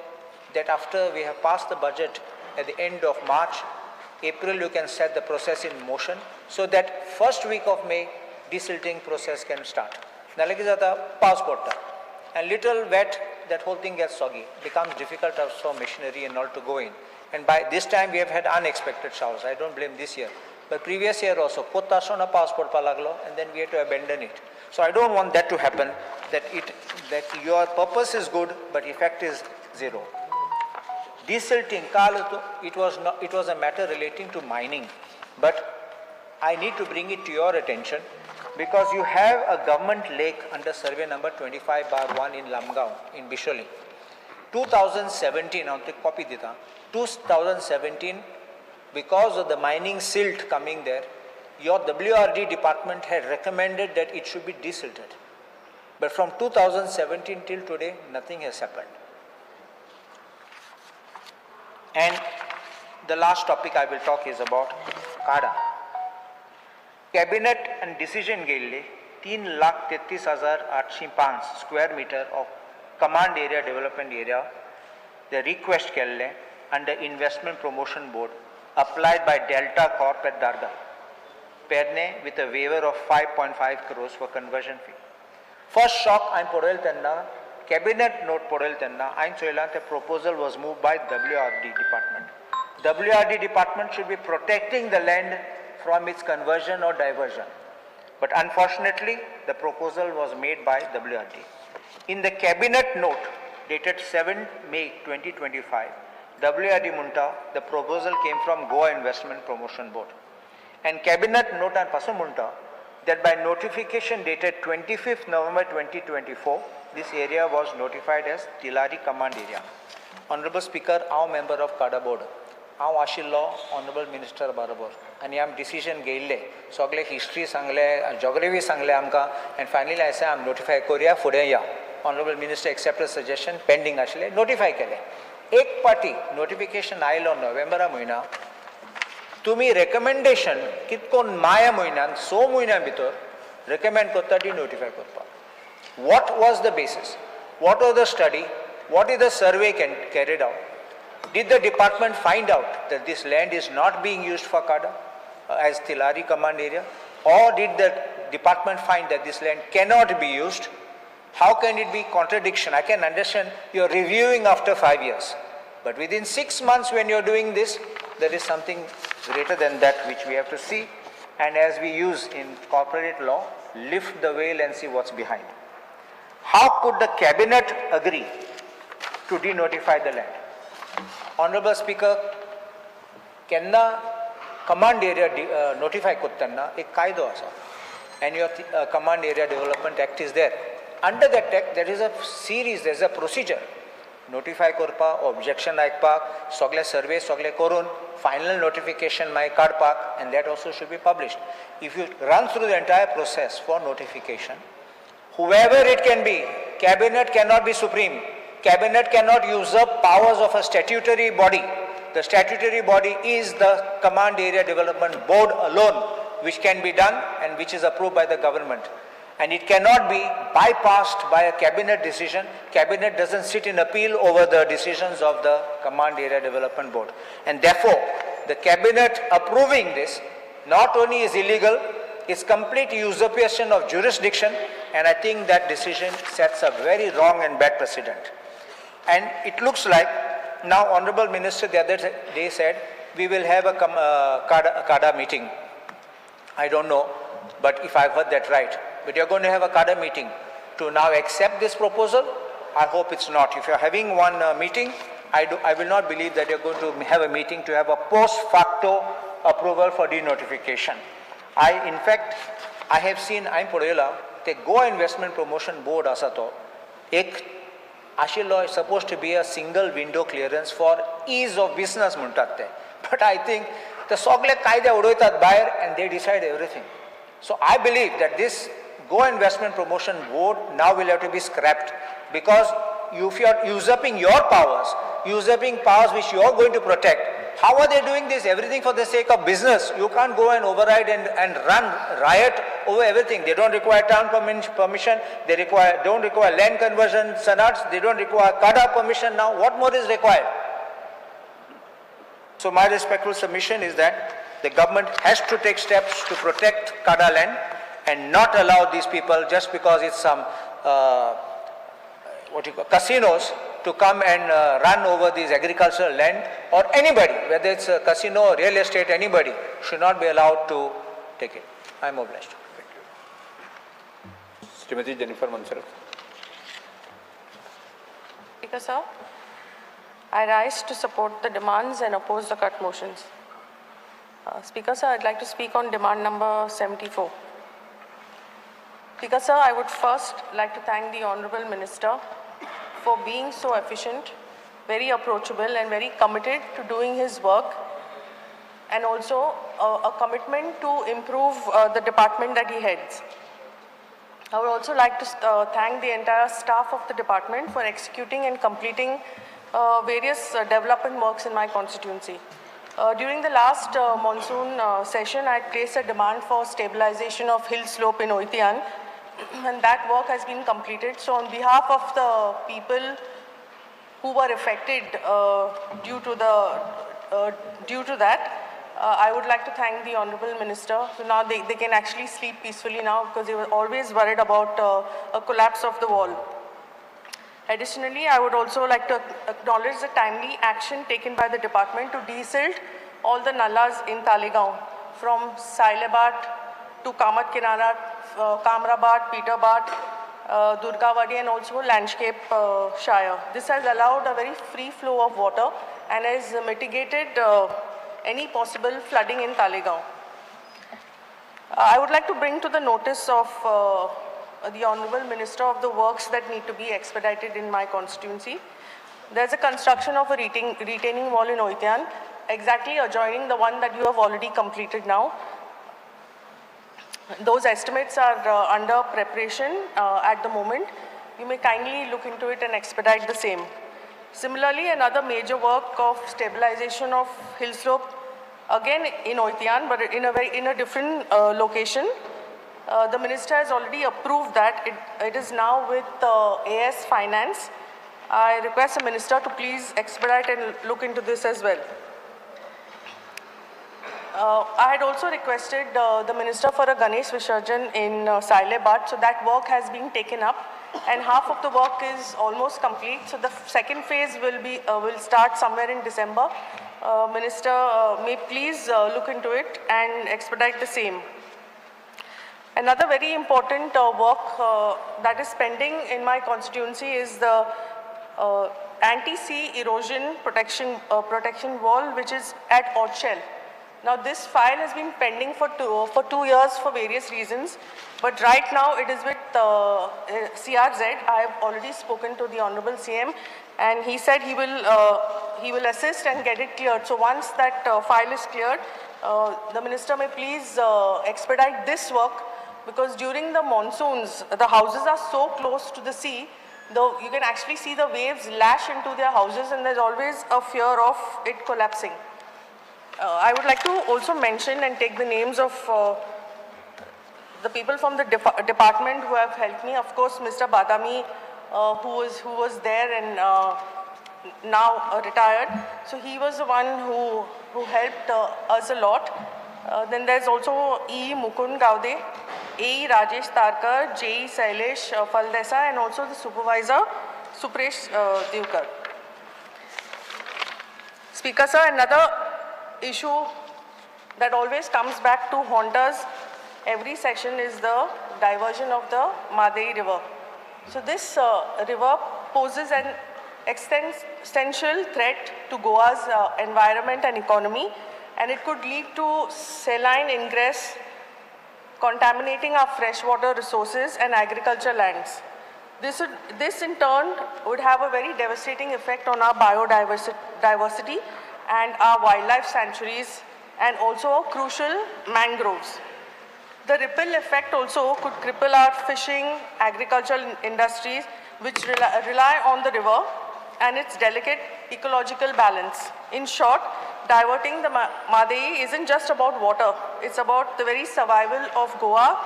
that after we have passed the budget at the end of March, April you can set the process in motion so that first week of May desilting process can start. नाल्यार कितें जाता, पावस पडटा and little wet, that whole thing gets soggy, becomes difficult for machinery and all to go in. And by this time we have had unexpected showers. I don't blame this year, but previous year also, कोत्तासोना पावस पडपा लागलो and then we had to abandon it. So I don't want that to happen, that your purpose is good but effect is zero. Desilting, it was a matter relating to mining, but I need to bring it to your attention because you have a government lake under survey number 25/1 in Lamgaon in Bisholi. 2017, हांव ते copy दिता, 2017, because of the mining silt coming there, your WRD department had recommended that it should be desilted. But from 2017 till today, nothing has happened. And the last topic I will talk is about KADA. Cabinet and decision घेयल्ली 3,33,805 square meter of command area development area, the request केल्ले under Investment Promotion Board applied by Delta Corp at Dargah, Perne, with a waiver of 5.5 crores for conversion fee. First shock हांवें पळयलें तेन्ना, cabinet note पळयलें तेन्ना हांवें चोयलां ते proposal was moved by WRD department. WRD department should be protecting the land from its conversion or diversion. But unfortunately, the proposal was made by WRD. In the cabinet note dated 7 May 2025, WRD Munta, the proposal came from Goa Investment Promotion Board. And cabinet note and pasu Munta that by notification dated 25th November 2024, this area was notified as Tilari Command Area. Honorable Speaker, our member of KADA Board, हांव आशिल्लो honourable minister बरोबर आनी आम decision घेयल्ले, सगळे history सांगले, geography सांगले आमकां, and finally I say आम नोटिफाय करुया, फुडें या. Honourable minister accepted suggestion pending आशिल्लें, नोटिफाय केलें. एक पाटी नोटिफिकेशन आयलो नोव्हेंबरा म्हयन्या, तुमी रेकमेंडेशन कितकोन माया म्हयन्यान 6 म्हयन्यां भितर रेकमेंड करता डी नोटिफाय करपाक. What was the basis? What was the study? What is the survey carried out? Did the department find out that this land is not being used for CADA as Tillari command area? Or did the department find that this land cannot be used? How can it be contradiction? I can understand you're reviewing after 5 years. But within 6 months when you're doing this, there is something greater than that which we have to see. And as we use in corporate law, lift the veil and see what's behind. How could the cabinet agree to denotify the land? Honorable Speaker, केन्ना command area notify करतना एक कायदो आसा, and your Command Area Development Act is there. Under that act, there is a series, there is a procedure. Notify करपाक, objection आयकपाक, सगळे survey सगळे करून final notification मागीर काडपाक, and that also should be published. If you run through the entire process for notification, whoever it can be, cabinet cannot be supreme. Cabinet cannot usurp powers of a statutory body. The statutory body is the Command Area Development Board alone, which can be done and which is approved by the government. And it cannot be bypassed by a cabinet decision. Cabinet doesn't sit in appeal over the decisions of the Command Area Development Board. And therefore, the cabinet approving this not only is illegal, it's complete usurpation of jurisdiction, and I think that decision sets a very wrong and bad precedent. And it looks like now Honorable Minister the other day said, we will have a CADA meeting. I don't know, but if I've heard that right. But you're going to have a CADA meeting to now accept this proposal? I hope it's not. If you're having one meeting, I will not believe that you're going to have a meeting to have a post facto approval for denotification. In fact, I have seen, I'm पळयला, ते Goa Investment Promotion Board आसा तो, एक आशिल्लो supposed to be a single window clearance for ease of business म्हणटात ते. But I think ते सगळे कायदे उडयतात भायर and they decide everything. So I believe that this Goa Investment Promotion Board now will have to be scrapped, because if you are usurping your powers, usurping powers which you are going to protect, how are they doing this? Everything for the sake of business. You can't go and override and run riot over everything. They don't require town permission. They don't require land conversion sanats. They don't require CADA permission now. What more is required? So my respectful submission is that the government has to take steps to protect CADA land and not allow these people, just because it's some casinos, to come and run over these agricultural land, or anybody, whether it's a casino or real estate, anybody should not be allowed to take it. I am obliged.
Thank you. Srimati Jennifer Monserrate.
Speaker sir, I rise to support the demands and oppose the cut motions. Speaker sir, I'd like to speak on demand number 74. Speaker sir, I would first like to thank the Honorable Minister for being so efficient, very approachable and very committed to doing his work, and also a commitment to improve the department that he heads. I would also like to thank the entire staff of the department for executing and completing various development works in my constituency. During the last monsoon session, I placed a demand for stabilization of hill slope in Oitian, and that work has been completed. So on behalf of the people who were affected due to that, I would like to thank the Honorable Minister. So now they can actually sleep peacefully now, because they were always worried about a collapse of the wall. Additionally, I would also like to acknowledge the timely action taken by the department to desilt all the nallas in Talegaon, from Sailebat to Kamat Kinara, Kamrabat, Peterbat, Durgawadi, and also Landscape Shire. This has allowed a very free flow of water and has mitigated any possible flooding in Talegaon. I would like to bring to the notice of the Honorable Minister of the works that need to be expedited in my constituency. There's a construction of a retaining wall in Oitian, exactly adjoining the one that you have already completed now. Those estimates are under preparation at the moment. You may kindly look into it and expedite the same. Similarly, another major work of stabilization of hill slope, again in Oltian, but in a different location. The minister has already approved that. It is now with AS Finance. I request the minister to please expedite and look into this as well. I had also requested the minister for a Ganesh Visarjan in Sailebut, so that work has been taken up, and half of the work is almost complete. So the second phase will start somewhere in December. Minister may please look into it and expedite the same. Another very important work that is pending in my constituency is the anti-sea erosion protection wall, which is at Orchel. Now, this file has been pending for 2 years for various reasons, but right now it is with CRZ. I have already spoken to the Honorable CM, and he said he will assist and get it cleared. So once that file is cleared, the minister may please expedite this work, because during the monsoons, the houses are so close to the sea, though you can actually see the waves lash into their houses, and there's always a fear of it collapsing. I would like to also mention and take the names of the people from the department who have helped me. Of course, Mr. Badami, who was there and now retired. So he was the one who helped us a lot. Then there's also E. Mukund Gaude, A. Rajesh Tarkar, J. Sailesh Faldesa, and also the supervisor, Supresh Devkar. Speaker sir, another issue that always comes back to haunt us every session is the diversion of the Mhadei River. So this river poses an existential threat to Goa's environment and economy, and it could lead to saline ingress, contaminating our freshwater resources and agriculture lands. This in turn would have a very devastating effect on our biodiversity and our wildlife sanctuaries, and also our crucial mangroves. The ripple effect also could cripple our fishing, agricultural industries, which rely on the river and its delicate ecological balance. In short, diverting the Mhadei isn't just about water, it's about the very survival of Goa's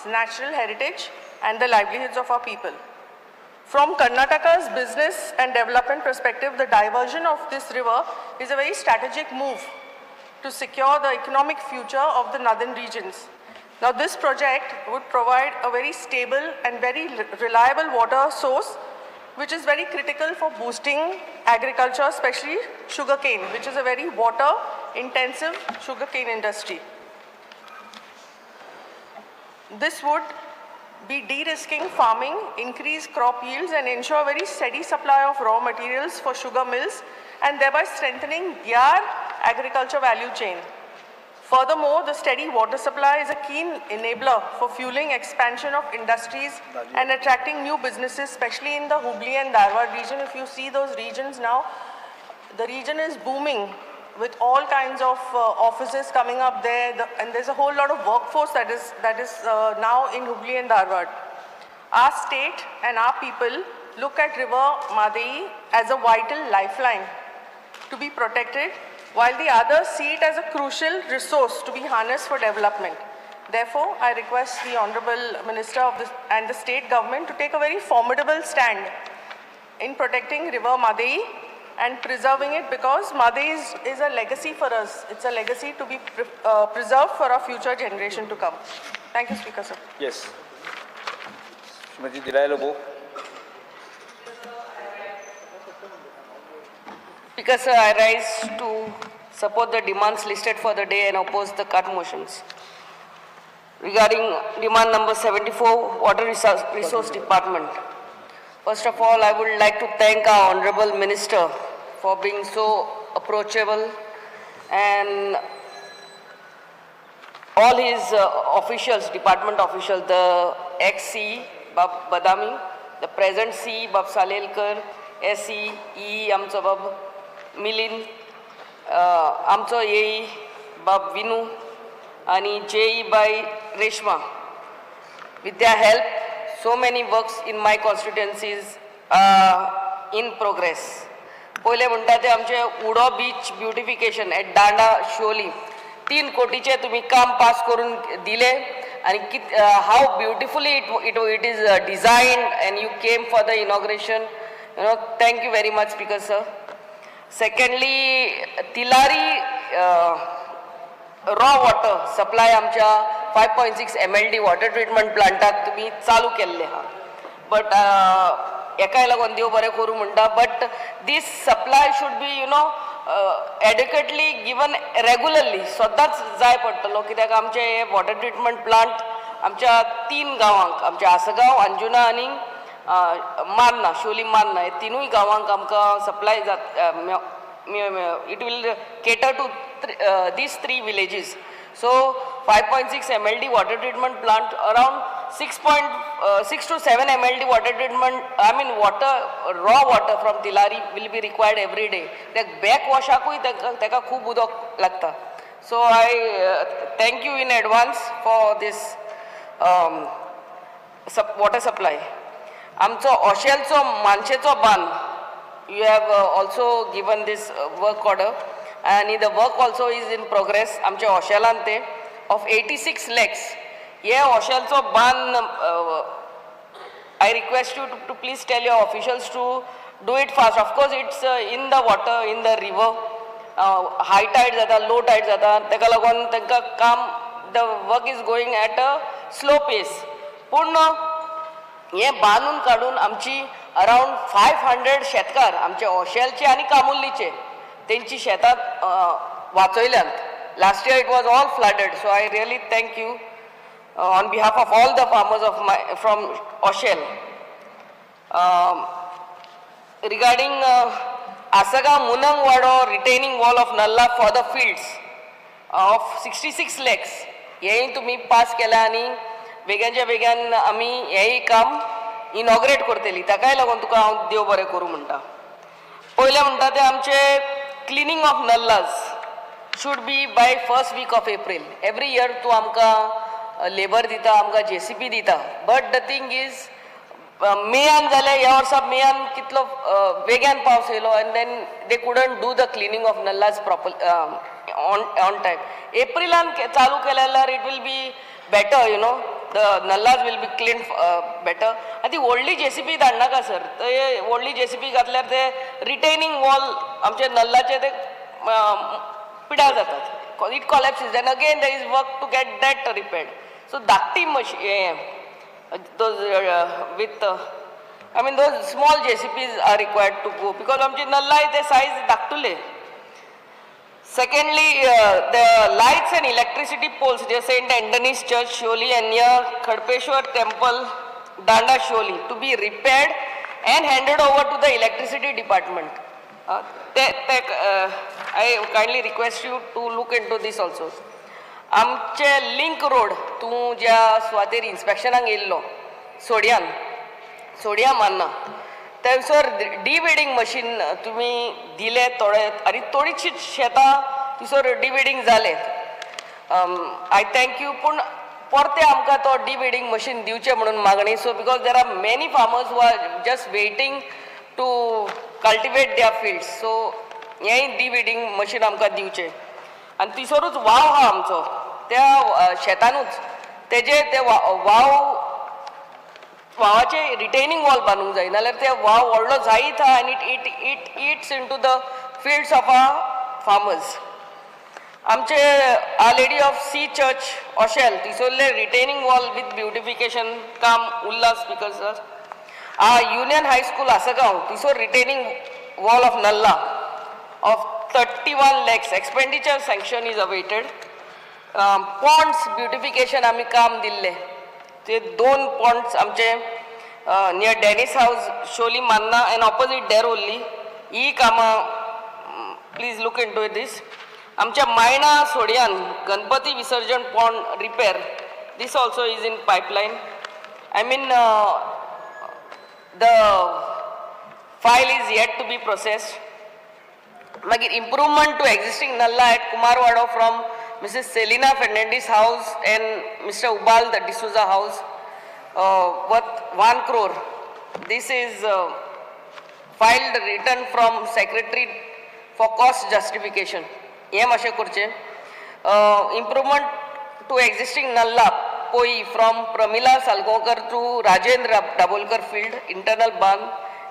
natural heritage and the livelihoods of our people. From Karnataka's business and development perspective, the diversion of this river is a very strategic move to secure the economic future of the northern regions. Now, this project would provide a very stable and very reliable water source, which is very critical for boosting agriculture, especially sugarcane, which is a very water-intensive sugarcane industry. This would be de-risking farming, increase crop yields, and ensure a very steady supply of raw materials for sugar mills, and thereby strengthening their agriculture value chain. Furthermore, the steady water supply is a key enabler for fueling expansion of industries and attracting new businesses, especially in the Hubli and Dharwad region. If you see those regions now, the region is booming with all kinds of offices coming up there, and there's a whole lot of workforce that is now in Hubli and Dharwad. Our state and our people look at River Mhadei as a vital lifeline to be protected, while the others see it as a crucial resource to be harnessed for development. Therefore, I request the Honorable Minister of the, and the state government to take a very formidable stand in protecting River Mhadei and preserving it, because Mhadei is a legacy for us. It's a legacy to be preserved for our future generation to come. Thank you, Speaker, sir.
Yes. Srimati Delilah Lobo.
Speaker, sir, I rise to support the demands listed for the day and oppose the cut motions. Regarding demand number 74, Water Resource Department. First of all, I would like to thank our Honorable Minister for being so approachable, and all his officials, department officials, the ex-CE, Bab Badami, the present CE, Bab Salelkar, SE, E, आमचो बाब Milind, आमचो AE, Bab Vinu, आणि JE by Reshma. With their help, so many works in my constituencies in progress. पयलें म्हणटा ते आमचे Uddo beach beautification at Danda Siolim, 3 कोटीचे तुमी काम पास करून दिले आनी how beautifully it is designed and you came for the inauguration. You know, thank you very much speaker sir. Secondly, Tillari raw water supply आमच्या 5.6 MLD water treatment प्लांटाक तुमी चालू केल्ले आहा, बट हेकाय लागून देव बरें करूं म्हणटा, but this supply should be you know adequately given regularly, सदांच जाय पडटलो, कित्याक आमचे हे वॉटर ट्रिटमेंट प्लांट आमच्या 3 गांवांक, आमच्या आसगांव, अंजुना आनी मान्ना, शोली मान्ना, हे 3 गांवांक आमकां सप्लाय जात. It will cater to these 3 villages. So 5.6 MLD water treatment plant, around 6.6 to 7 MLD water treatment, I mean water, raw water from Tillari will be required every day. The back washakuy teka khub udok lagta. So I thank you in advance for this water supply. Amcho Oshelcho Manchecho ban, you have also given this work order, and the work also is in progress. आमचे ओशेलान ते of 86 lakhs. हे ओशेलचो बान, I request you to please tell your officials to do it fast. Of course it's in the water, in the river, high tide जाता, लो tied जाता, ताका लागून तांकां काम, the work is going at a slow pace. पूण हें बांदून काडून आमची अरावंड 500 शेतकार आमचे ओशेलचे आनी कामुल्लीचे तेंची शेतां वाचयल्यांत. Last year it was all flooded, so I really thank you on behalf of all the farmers of my from Oshel. Regarding Assagao Munangwado retaining wall of nallah for the fields of 66 lakhs, हेंय तुमी pass केलां आनी वेग्याच्या वेग्यान आमी हेंय काम inaugurate करतली, ताकाय लागून तुका हांव देव बरें करूं म्हणटा. पयलें म्हणटा तें आमचें cleaning of nallahs should be by first week of April. Every year तूं आमकां लेबर दिता, आमकां JCB दिता, बट the thing is मेयान जाल्यार ह्या वर्सा मेयान कितलो वेग्यान पावस येयलो and then they couldn't do the cleaning of nallahs proper on time. एप्रिलान चालू केलें जाल्यार it will be better, you know, the nallahs will be clean better. आनी ती व्हडली JCB धाडनाका सर, ते व्हडली JCB घातल्यार ते रिटेनिंग वॉल आमचे नल्लाचे ते पिड्यार जातात, it collapses and again there is work to get that repaired. So धाकटी machine those with I mean those small JCBs are required to go, because आमचे नल्लाय ते size धाकटुले. Secondly, the lights and electricity poles near St. Anthony's Church, Sholi, and near Khadpeshwar Temple, Danda, Sholi, to be repaired and handed over to the electricity department. I kindly request you to look into this also. आमचे link road तूं ज्या सुवातेर इन्स्पेक्शनाक येयल्लो सोडयान, सोडया मान्ना, थंयसर डिवेडिंग machine तुमी दिले थोडे आनी थोडीशीं शेतां थंयसर डिवेडिंग जालें. I thank you, पूण परतें आमकां तो डिवेडिंग मशीन दिवचें म्हणून मागणी. So because there are many farmers who are just waiting to cultivate their fields, so हेंय डिवेडिंग मशीन आमकां दिवचें. आनी थंयसरूच वाव आहा आमचो त्या शेतानूच, तेजे ते वाव वावाचे रिटेनिंग वॉल बांदूंक जाय, नाल्यार ते वाव व्हडलो जायत आहा आनी it it eats into the fields of our farmers. आमचे Our Lady of Sea Church Oshel थंयसरले retaining wall with beautification काम उरलां speaker sir. Our Union High School Assagao थंयसर retaining wall of nallah of 31 lakhs expenditure sanction is awaited. Ponds beautification आमी काम दिल्ले, ते 2 Pond's आमचे near Dennis House Siolim Manna and opposite Derolli, ही कामां please look into this. आमच्या मायणा सोडयान गणपती विसर्जन pond repair, this also is in pipeline. I mean the file is yet to be processed. मागीर improvement to existing nallah at Kumarwado from Mrs. Selina Fernandez house and Mr. Ubal the D'Souza house. worth 1 crore. This is filed written from secretary for cost justification. हें मातशें करचें. Improvement to existing nallah Poi from Pramila Salgaonkar to Rajendra Dabholkar field, internal bund,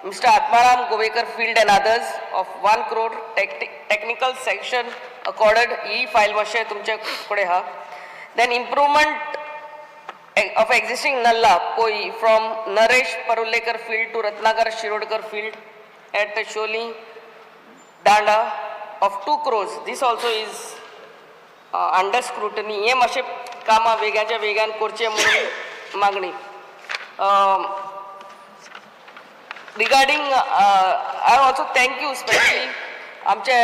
Mr. Atmaram Govekar field and others of 1 crore, technical sanction accorded. He file मातशें तुमचे कडेन आहा. Then improvement of existing nallah Poi from Naresh Parulekar field to Ratnakar Shirodkar field at Sholi Danda of 2 crores. This also is under scrutiny. हे मातशें कामां वेगाच्या वेगान करचें म्हणून मागणी. Regarding I also thank you specially आमचे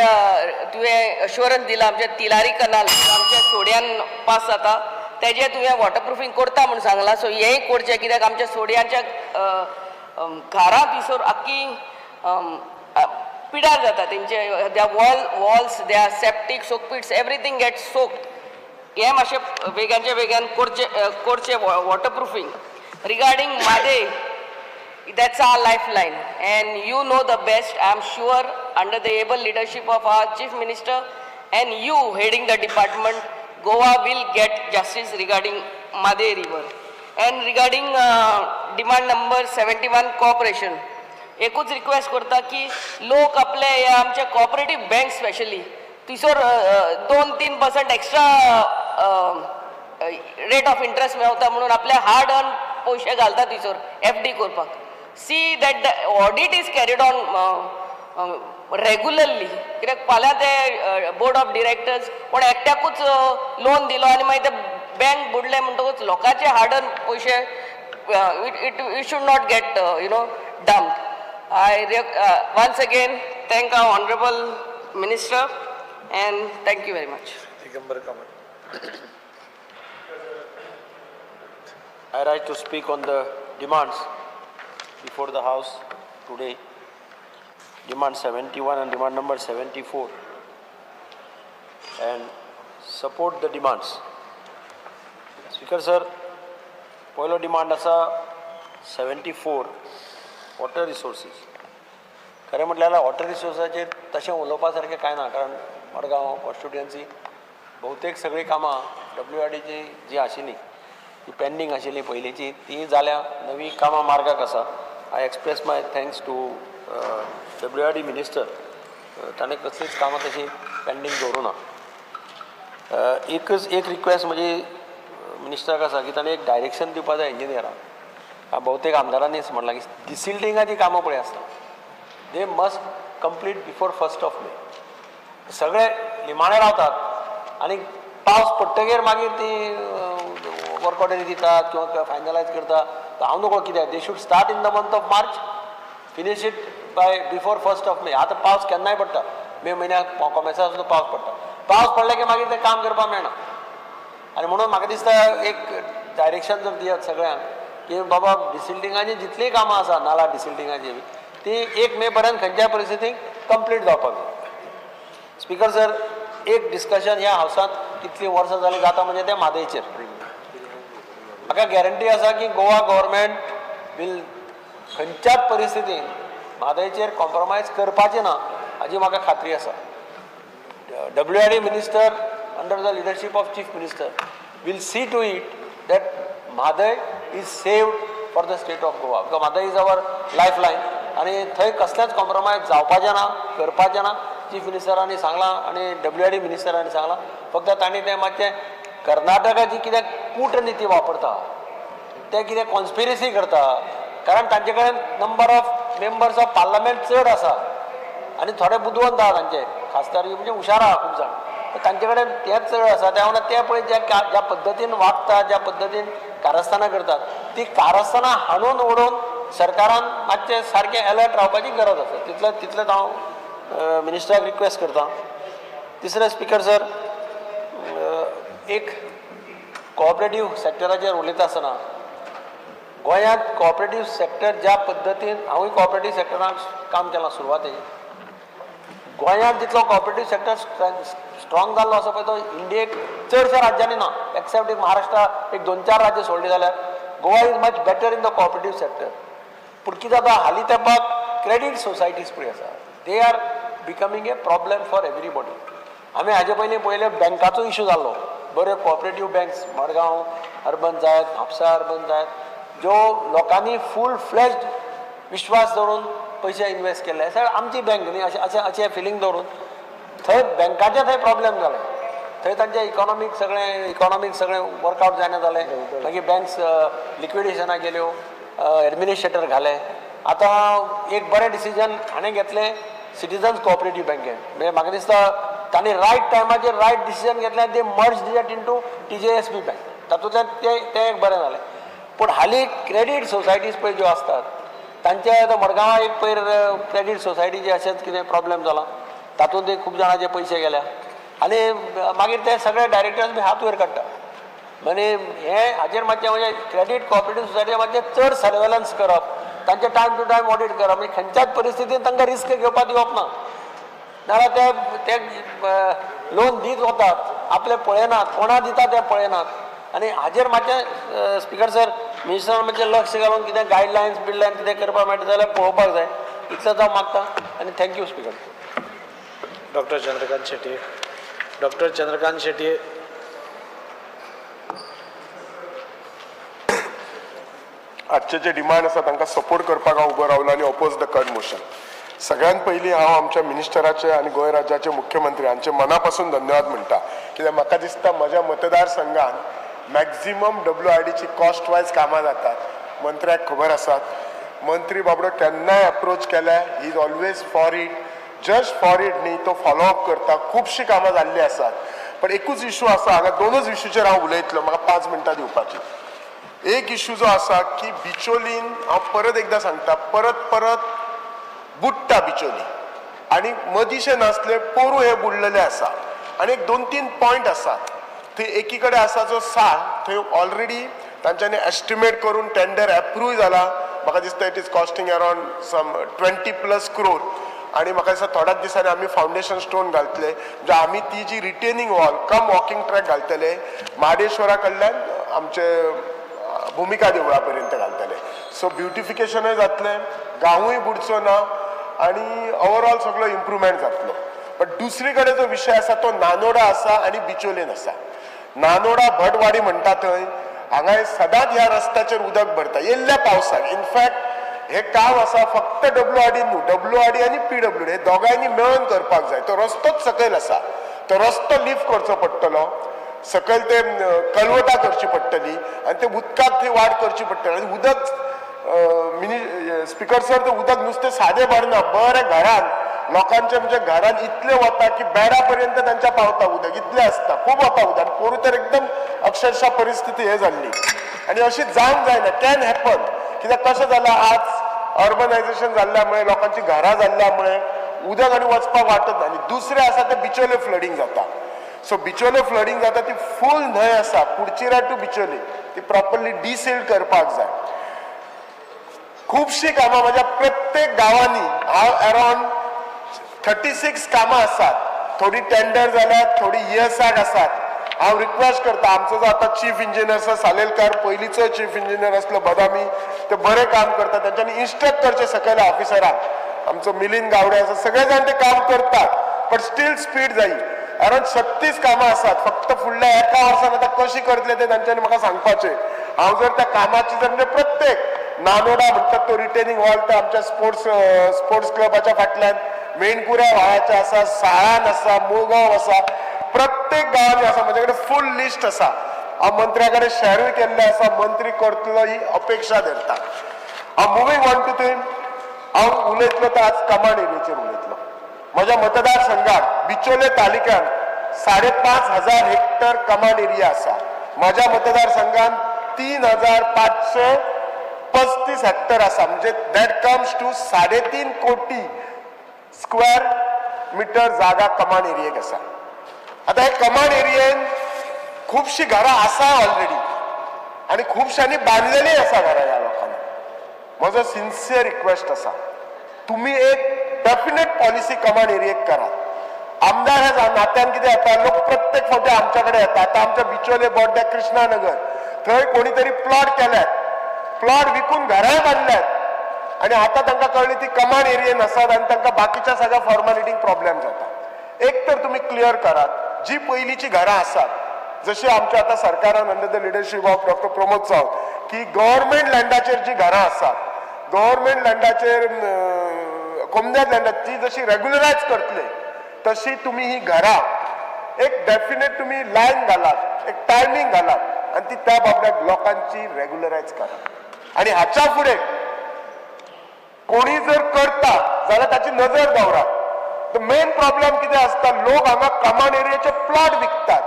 तुवें अश्योरन्स दिलां आमच्या तिलारी कनाल आमच्या सोड्यान पास जाता तेजें तुवें वॉटरप्रुफींग करता म्हूण सांगलां. सो हेंय करचें कित्याक आमच्या सोड्यांच्या घरां थंयसर आख्खी पिडार जाता तेंचे. Their walls, their septic soak pits, everything get soaked. हें मातशें वेगाच्या वेगान करचें waterproofing. Regarding Mhadei, that's our lifeline, and you know the best, I am sure, under the able leadership of our Chief Minister and you heading the department, Goa will get justice regarding Mhadei river. And regarding demand number 71 cooperation, एकूच request करता की लोक आपले हे आमचे cooperative bank specially थंयसर 2-3% extra rate of interest मेवता म्हणून आपले हार्ड अर्न पयशे घालता थंयसर एफ डी करपाक. See that the audit is carried on regularly. कित्याक फाल्यां ते बोर्ड ऑफ डिरेक्टर्स कोण एकट्याकूच लोन दिलो आनी मागीर ते बँक बुडले म्हणटकूच लोकांचे हार्ड अर्न पयशे it should not get dumped. I once again thank our honorable minister and thank you very much.
Digambar Kamat.
I rise to speak on the demands before the House today. Demand 71 and demand number 74, and support the demands. Speaker sir, पयलो demand आसा 74 water resources. खरें म्हटल्यार water रिसोर्साचेर तशें उलोवपा सारकें कांय ना, कारण मडगांव कॉन्स्टिट्युएन्सी बहुतेक सगळीं कामां डब्ल्यू आर डीची जी आशिल्ली ती पेंडींग आशिल्ली पयलींची ती जाल्या, नवी कामां मार्गाक आसा. I express my thanks to W R D minister, ताणें कसलीच कामां तशीं पेंडींग दवरूं ना. एकच एक रिक्वेस्ट म्हजी मिनिस्टराक आसा की ताणें एक डायरेक्शन दिवपा जाय इंजिनियरांक. बहुतेक आमदारांनीच म्हणलां की डिसिल्टिंगाची कामां पळय आसता, they must complete before 1st of May. सगळे निमाणे रावतात आनी पावस पडटगीर मागीर ती वर्क ऑर्डरी दितात किंवा फायनलायज करता. हांव नको कित्याक, they should start in the month of March, finish it by before 1st of May. आतां पावस केन्नाय पडटा, मे म्हयन्याक कोमेसा सुद्दां पावस पडटा. पावस पडले की मागीर तें काम करपाक मेळना. आनी म्हणून म्हाका दिसता एक डायरेक्शन जर दियात सगळ्यांक की बाबा डिसिल्टिंगाची जितलीं कामां आसा नाला डिसिल्टिंगाची ती 1 मे पर्यंत खंयच्याय परिस्थितीक कंप्लीट जावपाक जाय. स्पीकर सर, एक डिस्कशन ह्या हावसांत कितलीं वर्सां जालीं जाता म्हणजे तें म्हादयचेर. म्हाका गॅरंटी आसा की गोवा गव्हर्मेंट वील खंयच्याच परिस्थितीन म्हादयचेर कॉम्प्रोमायज करपाचें ना हाजी म्हाका खात्री आसा. W R D minister under the leadership of chief minister will see to it that Mhadei is saved for the state of Goa, because Mhadei is our life line. आनी थंय कसलेंच कॉम्प्रोमायज जावपाचें ना, करपाचें ना. चीफ मिनिस्टरांनी सांगलां आनी W R D मिनिस्टरांनी सांगलां. फक्त तांणी तें मातशें कर्नाटकाची कितें कूटनिती वापरता, ते कितें कॉन्स्पिरसी करता, कारण तांचे कडेन number of members of parliament चड आसा आनी थोडे बुदवंत आहा तांचे खासदार म्हणजे हुशार आहा खूब जाण, तांचे कडेन तेंच चड आसा. त्या वांगडा ते पळय ज्या पद्दतीन वागता, ज्या पद्दतीन कारस्थानां करतात, ती कारस्थानां हाणून उडोवन सरकारान मातशें सारकें अलर्ट रावपाची गरज आसा. तितलेंच हांव मिनिस्टराक रिक्वेस्ट करता. तिसरें स्पीकर सर, एक कोऑपरेटीव सेक्टराचेर उलयता आसतना गोंयांत कोऑपरेटीव सेक्टर ज्या पद्दतीन, हांवूय कोऑपरेटीव सेक्टरान काम केलां सुरवातेक, गोंयांत जितलो कोऑपरेटीव सेक्टर स्ट्रॉंग जाल्लो आसा पळय तो इंडियेक चडश्या राज्यांनी ना, एक्सेप्ट एक महाराष्ट्र एक 2-4 राज्य सोडली जाल्यार Goa is much better in the cooperative sector. पूण कितें जाता हालीं तेंपाक क्रेडीट सोसायटीज पळय आसा, they are becoming a problem for everybody. आमी हाजे पयलीं पयलें बँकाचो इशू जाल्लो, बऱ्यो कोऑपरेटीव बँक्स मडगांव अर्बन जायत, म्हापसा अर्बन जायत, ज्यो लोकांनी फूल फ्लॅज्ड विश्वास दवरून पयशे इन्वेस्ट केल्ले आसा, आमची बँक न्ही अशें अशें अशें फिलींग दवरून थंय बँकाचे थंय प्रॉब्लेम जाले. थंय तांचे इकॉनॉमीक सगळें वर्कआउट जायना जालें, मागीर बँक्स लिक्विडेशनाक गेल्यो, एडमिनिस्ट्रेटर घाले. आतां एक बरें डिसिजन हाणें घेतलें सिटीजन्स कोऑपरेटीव बँकेन, म्हणजे म्हाका दिसता तांणी रायट टायमाचेर रायट डिसिजन घेतलें, ते merge that into TJSB bank, तातूंतल्यान तें एक बरें जालें. पूण हालीं क्रेडीट सोसायटीज पळय ज्यो आसतात तांचे आतां मडगांवां एक पयर क्रेडीट सोसायटीचे अशेंच कितें प्रॉब्लेम जाला, तातूंत खूब जाणांचे पयशे गेल्या आनी मागीर ते सगळे डायरेक्टर्स बी हात वयर काडटा. म्हणजे हें हाजेर मातशें म्हणजे क्रेडीट कोऑपरेटीव सोसायटी मातशें चड सर्वेलन्स करप, तांचें टायम टू टायम ऑडीट करप, म्हणजे खंयच्याच परिस्थितीन तांकां रिस्क घेवपाक दिवप ना, नाजाल्यार ते लोन दीत वतात, आपले पळयनात, कोणा दिता ते पळयनात. आनी हाजेर मातशें स्पिकर सर मिनिस्टरान मातशें लक्ष घालून कितें गायडलायन्स बिडलायन्स कितें करपाक मेळटा जाल्यार पळोवपाक जाय, इतलेंच हांव मागता आनी thank you speaker.
Doctor Chandrakant Shetye. Doctor Chandrakant Shetye.
आजचे जे डिमांड आसा तांकां सपोर्ट करपाक हांव उबो रावलो आनी ओपोज the cut motion. सगळ्यात पयलीं हांव आमच्या मिनिस्टराचे आनी गोंय राज्याचे मुख्यमंत्री हांचे मना पासून धन्यवाद म्हणटा, कित्याक म्हाका दिसता म्हज्या मतदारसंघान मॅक्झिमम WIDची कॉस्ट वायज कामां जातात. मंत्र्याक खबर आसात, मंत्री बाबडो केन्नाय अप्रोच केल्यार he is always for it, just for it न्ही, तो फॉलोअप करता. खुबशीं कामां जाल्लीं आसात, पण एकूच इशू आसा हांगा, दोनूच इशूचेर हांव उलयतलो, म्हाका 5 मिनटां दिवपाची. एक इशू जो आसा की बिचोलीन, हांव परत एकदां सांगता, परत परत बुडटा बिचोली आनी मदींशें नासलें पोरूं हें बुडलेलें आसा. आनी एक 2-3 पॉयंट आसात थंय, एकी कडेन आसा जो साळ, थंय ऑलरेडी तांच्यांनी एस्टिमेट करून टेंडर एप्रूव जाला, म्हाका दिसता it is costing around some 20+ crore. आनी म्हाका दिसता थोड्याच दिसांनी आमी फावंडेशन स्टोन घालतले, म्हणजे आमी ती जी retaining wall cum walking track घालतले महाडेश्वरा कडल्यान आमचे भुमिका देवळा पर्यंत घालतले. सो ब्युटिफिकेशनूय जातलें, गांवूय बुडचो ना आनी ओवरऑल सगळो इम्प्रुवमेंट जातलो. बट दुसरी कडेन जो विशय आसा तो नानोडा आसा आनी बिचोलेन आसा. नानोडा भटवाडी म्हणटा थंय हांगा सदांच ह्या रस्त्याचेर उदक भरता येल्ल्या पावसाक. इनफॅक्ट हे काम आसा फक्त WRD न्हू, WRD आनी PWD हे दोगांयनी मेळून करपाक जाय. तो रस्तोच सकयल आसा, तो रस्तो लिफ्ट करचो पडटलो, सकयल ते कलवटां करची पडटली आनी ते उदकाक थंय वाट करची पडटली. आनी उदक मिनी स्पिकर सर, ते उदक नुस्तें सादें भरना, बरें घरान लोकांच्या म्हणजे घरान इतलें वता की बेडा पर्यंत तांच्या पावता उदक, इतलें आसता, खूब वता उदक. आनी पोरूं तर एकदम अक्षरशः परिस्थिती हें जाल्ली आनी अशी जावंक जायना, can happen. कित्याक कशें जालां आज अर्बनायजेशन जाल्ल्या मुळे, लोकांची घरां जाल्ल्या मुळे उदक आनी वचपाक वाटत ना. आनी दुसरें आसा तें बिचोले फ्लडींग जाता. सो बिचोले फ्लडींग जाता ती फूल न्हंय आसा, कुडचिरा टू बिचोले, ती प्रॉपरली डिसिल्ड करपाक जाय. खुबशीं कामां म्हज्या प्रत्येक गांवांनी, हांव अरावंड 36 कामां आसात, थोडी टेंडर जाल्यात, थोडी ESR आसात. हांव रिक्वेस्ट करता आमचो जो आतां चीफ इंजिनियर आसा सालेलकार, पयलींचो चीफ इंजिनियर आसलो बदामी, ते बरें काम करता, तांच्यांनी इन्स्ट्रक्ट करचें सकयल्या ऑफिसरांक. आमचो मिलिंद गावडे आसा, सगळे जाण ते काम करतात, बट स्टील स्पीड जायी. अरावंड 36 कामां आसात, फक्त फुडल्या एका वर्सान आतां कशी करतले ते तांच्यांनी म्हाका सांगपाचें. हांव जर त्या कामाची जर म्हणजे प्रत्येक नानोडा म्हणटात तो रिटेनिंग वॉल, ते आमच्या स्पोर्ट्स क्लबाच्या फाटल्यान मेणकुऱ्या व्हाळाचे आसा, साळान आसा, मुळगांव आसा, प्रत्येक गांवांनी आसा. म्हजे कडेन फूल लिस्ट आसा, हांव मंत्र्या कडेन शेरूय केल्लें आसा, मंत्री करतलो ही अपेक्षा धरता. हांव मुवींग ऑन टू थंय हांव उलयतलो तर आज कमांड एरियेचेर उलयतलो. म्हज्या मतदारसंघात बिचोले तालुक्यांत 5,500 हेक्टर कमांड एरिया आसा. म्हज्या मतदारसंघात 3,535 हेक्टर आसा, म्हणजे that comes to 3.5 कोटी स्क्वेअर मिटर जागा कमांड एरियेक आसा. आतां हे कमांड एरियेन खुबशीं घरां आसा ऑलरेडी आनी खुबश्यांनी बांदलेलीं आसा घरां ह्या लोकांनी. म्हजो सिन्सियर रिक्वेस्ट आसा, तुमी एक डेफिनेट पॉलिसी कमांड एरियेक करात. आमदार ह्या नात्यान कितें जाता, लोक प्रत्येक फावटी आमच्या कडेन येता. आतां आमच्या बिचोले बोड्ड्या कृष्णानगर थंय कोणी तरी प्लॉट केल्यात,
प्लॉट विकून घरांय बांदल्यात आनी आतां तांकां कळ्ळी ती कमांड एरियेन आसात आनी तांकां बाकीच्या सगळ्या फॉर्मालिटींक प्रॉब्लेम जाता. एक तर तुमी क्लियर करात जी पयलींची घरां आसात, जशी आमच्या आतां सरकारान under the leadership of doctor Pramod Sawant की गव्हर्मेंट लँडाचेर जी घरां आसात, गव्हर्मेंट लँडाचेर कोमदार लँडार ती जशी रेगुलरायज करतले तशी तुमी ही घरां एक डेफिनेट तुमी लायन घालात, एक टायमींग घालात आनी ती त्या बाबड्याक लोकांची रेगुलरायज करात. आनी हाच्या फुडें कोणी जर करता जाल्यार ताची नजर दवरात. The main problem कितें आसता, लोक हांगा कमांड एरियाचे प्लॉट विकतात,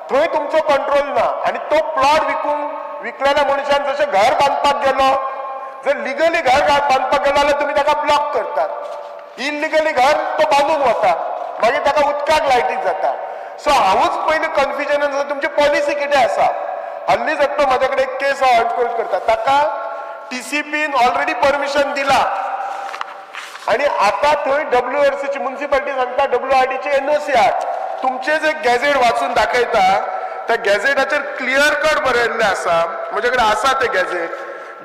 थंय तुमचो कंट्रोल ना आनी तो प्लॉट विकूंक विकलेल्या मनशान जशें घर बांदपाक गेलो, जर लिगली घर बांदपाक गेलो जाल्यार तुमी ताका ब्लॉक करतात, इलिगली घर तो बांदून वता, मागीर ताका उदकाक लायटीक जाता. सो हांवूच पयलीं कन्फ्युजनान आसा तुमची पॉलिसी कितें आसा. हल्लीच एकटो म्हाज्या कडेन एक केस हांव एनक्रोच करता, ताका टीसीपीन ऑलरेडी परमिशन दिला आनी आतां थंय डब्ल्यूआरसीची मुन्सिपालिटी सांगता डब्ल्यूआरडीची एनओसी आहा. तुमचे जे गॅझेट वाचून दाखयता त्या गॅझेटाचेर क्लियर कट बरयल्लें आसा, म्हजे कडेन आसा तें गॅझेट,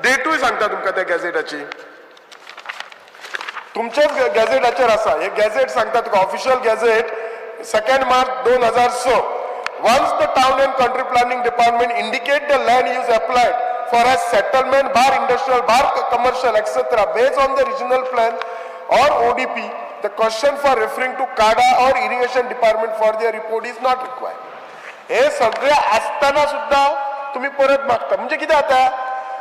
डेटूय सांगता तुमकां त्या गॅझेटाची, तुमच्याच गॅझेटाचेर आसा. हे गॅझेट सांगता तुका official gazette 2 March 2006. Once the town and country planning department indicate the land use applied for a settlement bar industrial bar commercial etcetera based on the regional plan or ODP, the question for referring to CADA or irrigation department for their report is not required. हे सगळे आसतना सुद्धा तुम्ही परत मागता म्हणजे कितें जाता,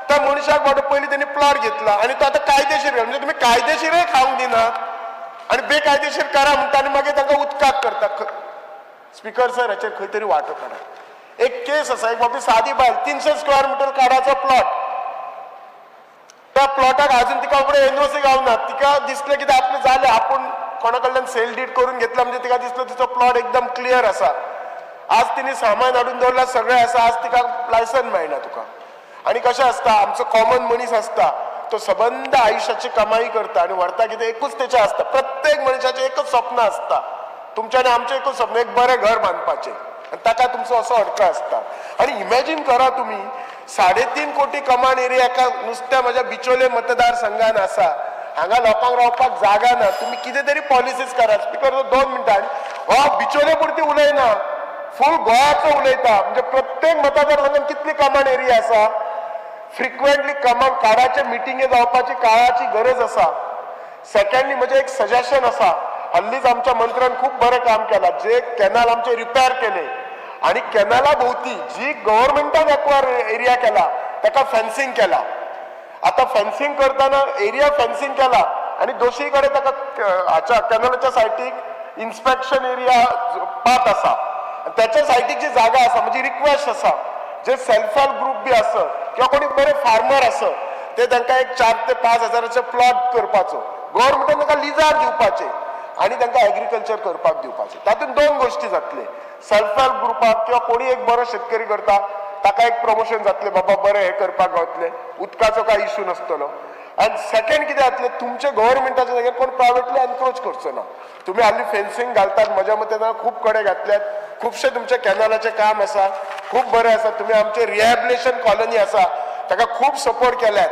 त्या मनशाक वाटो पयलीं तेणी प्लॉट घेतला आनी तो आतां कायदेशीर, म्हणजे तुमी कायदेशीरय खावंक दिनात आनी बेकायदेशीर करा म्हणटा आनी मागीर तांकां उदकाक करता. स्पीकर सर हाचेर खंय तरी वाटो काडा. एक केस आसा, एक बाबी सादी बायल 300 स्क्वेअर मिटर काडाचो प्लॉट, त्या प्लॉटाक अजून तिका फुडें एनओसी गावना, तिका दिसलें कितें आपलें जालें, आपूण कोणा कडल्यान सेल did करून घेतला म्हणजे तिका दिसलो तिचो प्लॉट एकदम क्लियर आसा. आज तिने सामान हाडून दवरलां, सगळें आसा, आज तिका लायसन मेळना तुका. आनी कशें आसता, आमचो कॉमन मनीस आसता तो सबंद आयुश्याची कमाई करता आनी व्हरता कितें एकूच तेचें आसता, प्रत्येक मनशाचें एकूच स्वप्न आसता, तुमचें आनी आमचें एकूच स्वप्न, एक बरें घर बांदपाचें, आनी ताका तुमचो असो अडखळ आसता. आनी इमॅजीन करा तुमी 3.5 कोटी कमांड एरिया एका नुस्त्या म्हज्या बिचोले मतदारसंघान आसा, हांगा लोकांक रावपाक जागा ना. तुमी कितें तरी पॉलिसीज करा. स्पीकर 2 मिनटां हो बिचोले पुरती उलयना, फूल गोवाचो उलयता, म्हणजे प्रत्येक मतदारसंघान कितली कमांड एरिया आसा, फ्रिक्वेंटली कमांड काडाचे मिटिंगे जावपाची काळाची गरज आसा. सेकंडली म्हजें एक सजेशन आसा, हल्लीच आमच्या मंत्र्यान खूब बरें काम केलां, जे कॅनल आमचे रिपेर केले आनी कॅनला भोवती जी गव्हर्मेंटान एक्वायर एरिया केला ताका फेन्सिंग केला. आतां फेन्सिंग करतना एरिया फेन्सिंग केला आनी दोशी कडेन ताका हाच्या कॅनलाच्या सायटीक इन्स्पेक्शन एरिया पात आसा, त्याच्या सायटीक जी जागा आसा, म्हजी रिक्वेस्ट आसा जे सेल्फ हेल्प ग्रुप बी आसत किंवा कोणी बरे फार्मर आसत ते तांकां एक 4 ते 5 हजाराचे प्लॉट करपाचो, गव्हर्मेंटान तांकां लिजार दिवपाचे आनी तांकां एग्रीकल्चर करपाक दिवपाचें. तातूंत 2 गोश्टी जातले, सेल्फ हेल्प ग्रुपाक किंवा कोणी एक बरो शेतकरी करता ताका एक प्रमोशन जातलें, बाबा बरें हें करपाक गावतलें, उदकाचो कांय इश्यू नासतलो. आनी सेकंड कितें जातलें, तुमचे गव्हर्मेंटाच्या जाग्यार कोण प्रायवेटली एनक्रोच करचो ना. तुमी हालीं फेन्सिंग घालतात, म्हज्या मतेन खूब कडेन घातल्यात, खुबशे तुमच्या कॅनलाचें काम आसा, खूब बरें आसा. तुमी आमचे रिहॅबिलिटेशन कॉलनी आसा ताका खूब सपोर्ट केल्यात,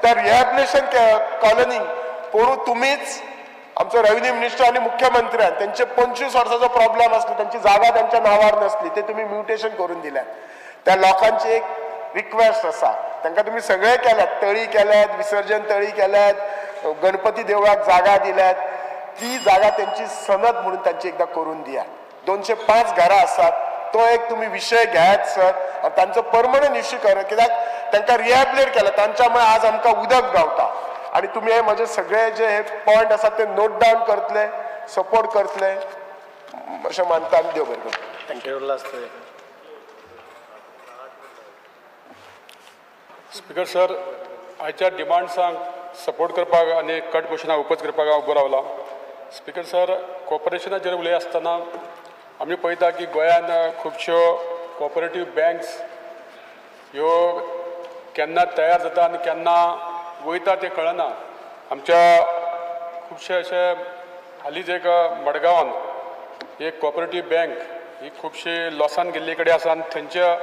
त्या रिहॅबिलिटेशन कॉलनी पोरूं तुमीच आमचो रेव्हेन्यू मिनिस्टर आनी मुख्यमंत्र्यान तेंचे 25 वर्साचो प्रॉब्लेम आसलो, तेंची जागा तेंच्या नांवार नासली, ते तुमी म्युटेशन करून दिल्यात. त्या लोकांची एक रिक्वेस्ट आसा, तांकां तुमी सगळें केल्यात, तळी केल्यात, विसर्जन तळी केल्यात, गणपती देवळाक जागा दिल्यात, ती जागा तेंची सनद म्हणून तांची एकदां करून दियात. 205 घरां आसात, तो एक तुमी विशय घेयात सर आनी तांचो परमनंट इश्यू करात, कित्याक तांकां रिहॅबिलिटेट केला, तांच्या मुळे आज आमकां उदक गावता. आनी तुमी हे म्हजे सगळे जे हे पॉयंट आसात ते नोट डावन करतले, सपोर्ट करतले अशें मानता आनी देव बरें करूं.
Thank you.
Speaker sir, आयच्या डिमांड्सांक सपोर्ट करपाक आनी कट मोशनाक ओपोज करपाक हांव उबो रावला. स्पीकर सर, कॉर्पोरेशनाचेर उलय आसतना आमी पळयता की गोंयांत खुबश्यो कॉपरेटीव बँक्स ह्यो केन्ना तयार जाता आनी केन्ना वयता तें कळना. आमच्या खुबशे अशे हालींच एक मडगांवान एक कॉपरेटीव बँक ही खुबशी लॉसान गेल्ली कडेन आसा आनी थंयच्या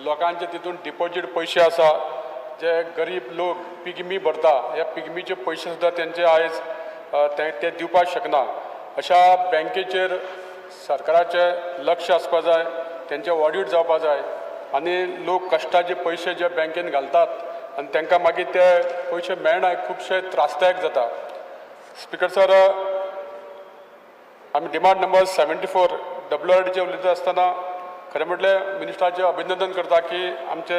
लोकांचे तितून डिपॉजीट पयशे आसा जे गरीब लोक पिगमी भरता ह्या पिगमीचे पयशे सुद्दां तेंचे आयज ते दिवपाक शकना. अशा बँकेचेर सरकाराचें लक्ष आसपा जाय, तेंचें ऑडीट जावपा जाय आनी लोक कश्टाचे पयशे जे बँकेन घालतात आनी तांकां मागीर ते पयशे मेळना, खुबशे त्रासदायक जाता. स्पिकर सर, आमी डिमांड नंबर 74 WRDचे उलयता आसतना खरें म्हटल्यार मिनिस्टराचें अभिनंदन करता की आमचे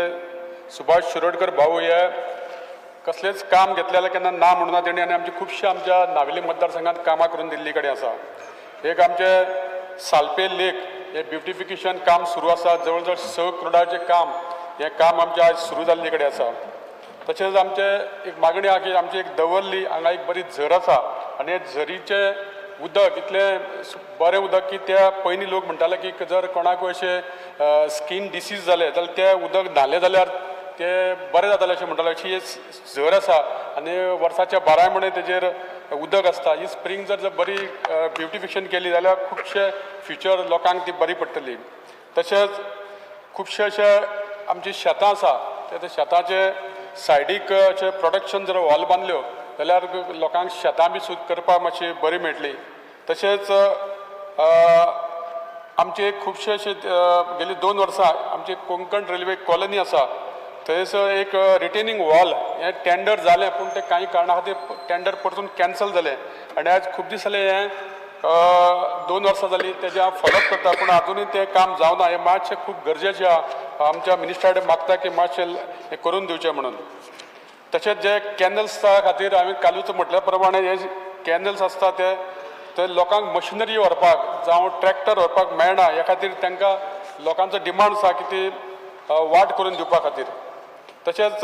सुभाष शिरोडकर भाऊ हे कसलेंच काम घेतलें जाल्यार केन्ना ना म्हणूना तेणी आनी आमची खुबशे आमच्या नावेली मतदारसंघात कामां करून दिल्ली कडेन आसा. एक आमचे सालपे लेक हे ब्युटिफिकेशन काम सुरू आसा, जवळ जवळ 6 करोडाचें काम हें काम आमचें आयज सुरू जाल्ले कडेन आसा. तशेंच आमचें एक मागणी आहा की आमची एक दवर्ली हांगा एक बरी झर आसा आनी हे झरीचें उदक इतलें बरें उदक की त्या पयलीं लोक म्हणटाले की जर कोणाकूय अशें स्कीन डिसीज जालें जाल्यार तें उदक न्हालें जाल्यार तें बरें जातालें अशें म्हणटाले. अशी झर आसा आनी वर्साच्या 12 म्हयने तेजेर उदक आसता. ही स्प्रींग जर बरी ब्युटिफिकेशन केली जाल्यार खुबशे फ्युचर लोकांक ती बरी पडटली. तशेंच खुबशे अशे आमची शेतां आसा त्या शेताचे सायडीक अशें प्रोटेक्शन जर वॉल बांदल्यो जाल्यार लोकांक शेतां बी सुद्दां करपाक मातशी बरी मेळटली. तशेंच आमचे खुबशे अशे गेली 2 वर्सां आमची कोंकण रेल्वे कॉलनी आसा थंयसर एक रिटेनिंग वॉल हें टेंडर जालें, पूण तें कांय कारणा खातीर टेंडर परतून कॅन्सल जालें आनी आयज खूब दीस जाले हें 2 वर्सां जालीं तेजें हांव फॉलोअप करता, पूण आजुनूय तें काम जावना. हें मातशें खूब गरजेचें आहा. आमच्या मिनिस्टरा कडेन मागता की मातशें हें करून दिवचें म्हणून. तशेंच जे कॅनल्सा खातीर हांवें कालूच म्हटल्या प्रमाणे हे कॅनल्स आसता ते लोकांक मशिनरी व्हरपाक जावं ट्रॅक्टर व्हरपाक मेळना, ह्या खातीर तांकां लोकांचो डिमांड आसा की ती वाट करून दिवपा खातीर. तशेंच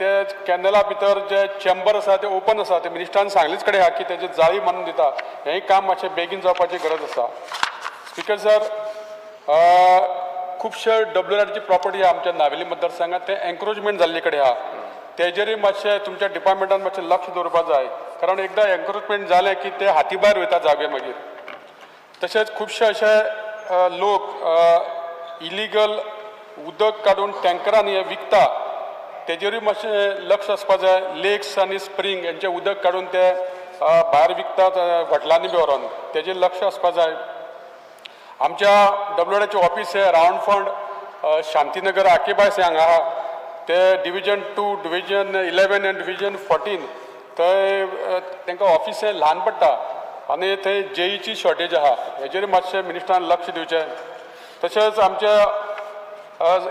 ते कॅनला भितर जे चेंबर आसा ते ओपन आसा, ते मिनिस्टरान सांगलीच कडेन आहा की तेजे जाळी बांदून दिता, हेंय काम मातशें बेगीन जावपाची गरज आसा. स्पिकर सर, खुबशे WRDची प्रॉपर्टी आहा आमच्या नावेली मतदारसंघात ते एन्क्रोचमेंट जाल्ले कडेन आहा, तेजेरूय मातशें तुमच्या डिपार्टमेंटान मातशें लक्ष दवरपाक जाय, कारण एकदां एन्क्रोचमेंट जालें की ते हाती भायर वयता जागे मागीर. तशेंच खुबशे अशे लोक इलिगल उदक काडून टँकरांनी हें विकता, तेजेरूय मातशें लक्ष आसपा जाय. लेक्स आनी स्प्रींग हेंचें उदक काडून ते भायर विकतात हॉटेलांनी बी व्हरोन, तेजेर लक्ष आसपा जाय. आमच्या WRDचें ऑफीस हें रावंड फंड शांतीनगर आकेबायस हांगा आहा, ते डिविजन 2, डिविजन 11 आनी डिविजन 14 थंय तांकां ऑफीस हें ल्हान पडटा आनी थंय जेईची शॉर्टेज आहा, हेजेर मातशें मिनिस्टरान लक्ष दिवचें. तशेंच आमच्या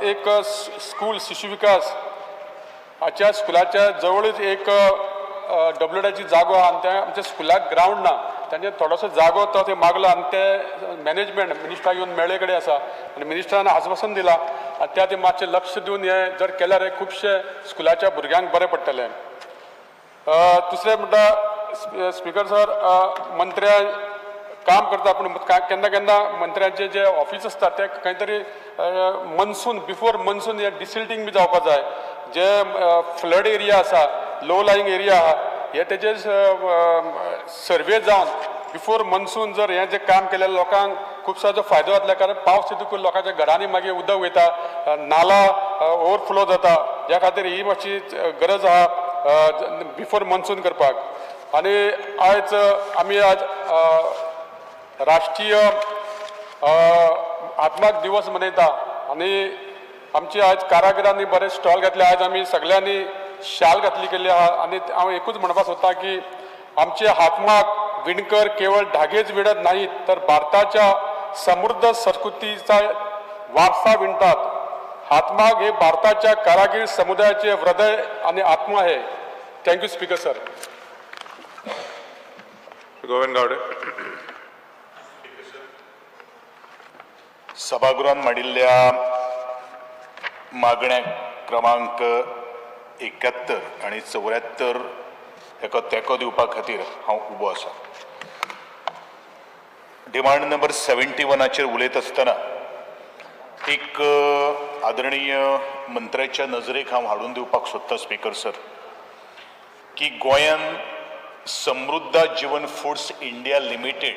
एक स्कूल शिशु विकास हाच्या स्कुलाच्या जवळच एक WRDची जागो आहा आनी त्या आमच्या स्कुलाक ग्रावंड ना, तांचे थोडोसो जागो तो थंय मागलो आनी ते मॅनेजमेंट मिनिस्टराक येवन मेळ्ळे कडेन आसा आनी मिनिस्टरान आश्वासन दिलां आनी त्या ते मातशें लक्ष दिवन हें जर केल्यार खुबशे स्कुलाच्या भुरग्यांक बरें पडटलें. दुसरें म्हणटा स्पिकर सर, मंत्र्या काम करता पूण केन्ना केन्ना मंत्र्यांचे जे ऑफीस आसता ते खंय तरी मनसून बिफोर मनसून हे डिसिल्टींग बी जावपा जाय. जे फ्लड एरिया आसा, लो लायिंग एरिया आहा, हे तेजेर सर्वे जावन बिफोर मनसून जर हें जें काम केलें लोकांक खुबसो फायदो जातलो, कारण पावस येतकूच लोकांच्या घरांनी मागीर उदक वयता, नाला ओवरफ्लो जाता, ह्या खातीर ही मातशी गरज आहा बिफोर मनसून करपाक. आनी आयज आमी आज राष्ट्रीय आत्माक दिवस मनयता आनी आमची आज कारागिरांनी बरे स्टॉल घातले, आज आमी सगळ्यांनी शाल घातली केल्ली आहा. आनी हांव एकूच म्हणपाक सोदता की आमचे हातमाग विणकर केवळ धागेच विणत नाहीत तर भारताच्या समृद्ध संस्कृतीचा वारसा विणतात. हातमाग हे भारताच्या कारागीर समुदायाचे हृदय आणि आत्मा आहे. Thank you speaker sir.
Govind Gawde.
सभागृहात मांडिल्ल्या मागण्या क्रमांक 71 आनी 74 हेका तेंको दिवपा खातीर हांव उबो आसा. डिमांड नंबर 71 उलयत आसतना एक आदरणीय मंत्र्याच्या नजरेक हांव हाडून दिवपाक सोदता स्पीकर सर, की गोंयान समृद्ध जीवन फूड्स इंडिया लिमिटेड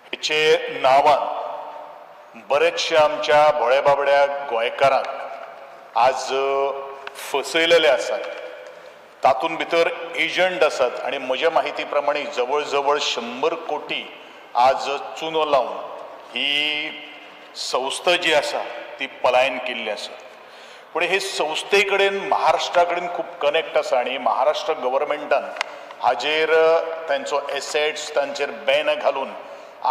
हेचे नांवान बरेचशे आमच्या भोळे बाबड्या गोंयकारांक आज फसयलेले आसात. तातूंत भितर एजंट आसात आनी म्हज्या माहिती प्रमाणे जवळ जवळ 100 कोटी आज चुनो लावन ही संस्था जी आसा ती पलायन केल्ली आसा. पूण हे संस्थे कडेन महाराष्ट्रा कडेन खूब कनेक्ट आसा आनी महाराष्ट्र गव्हर्मेंटान हाजेर तांचो एसेट्स तांचेर बॅन घालून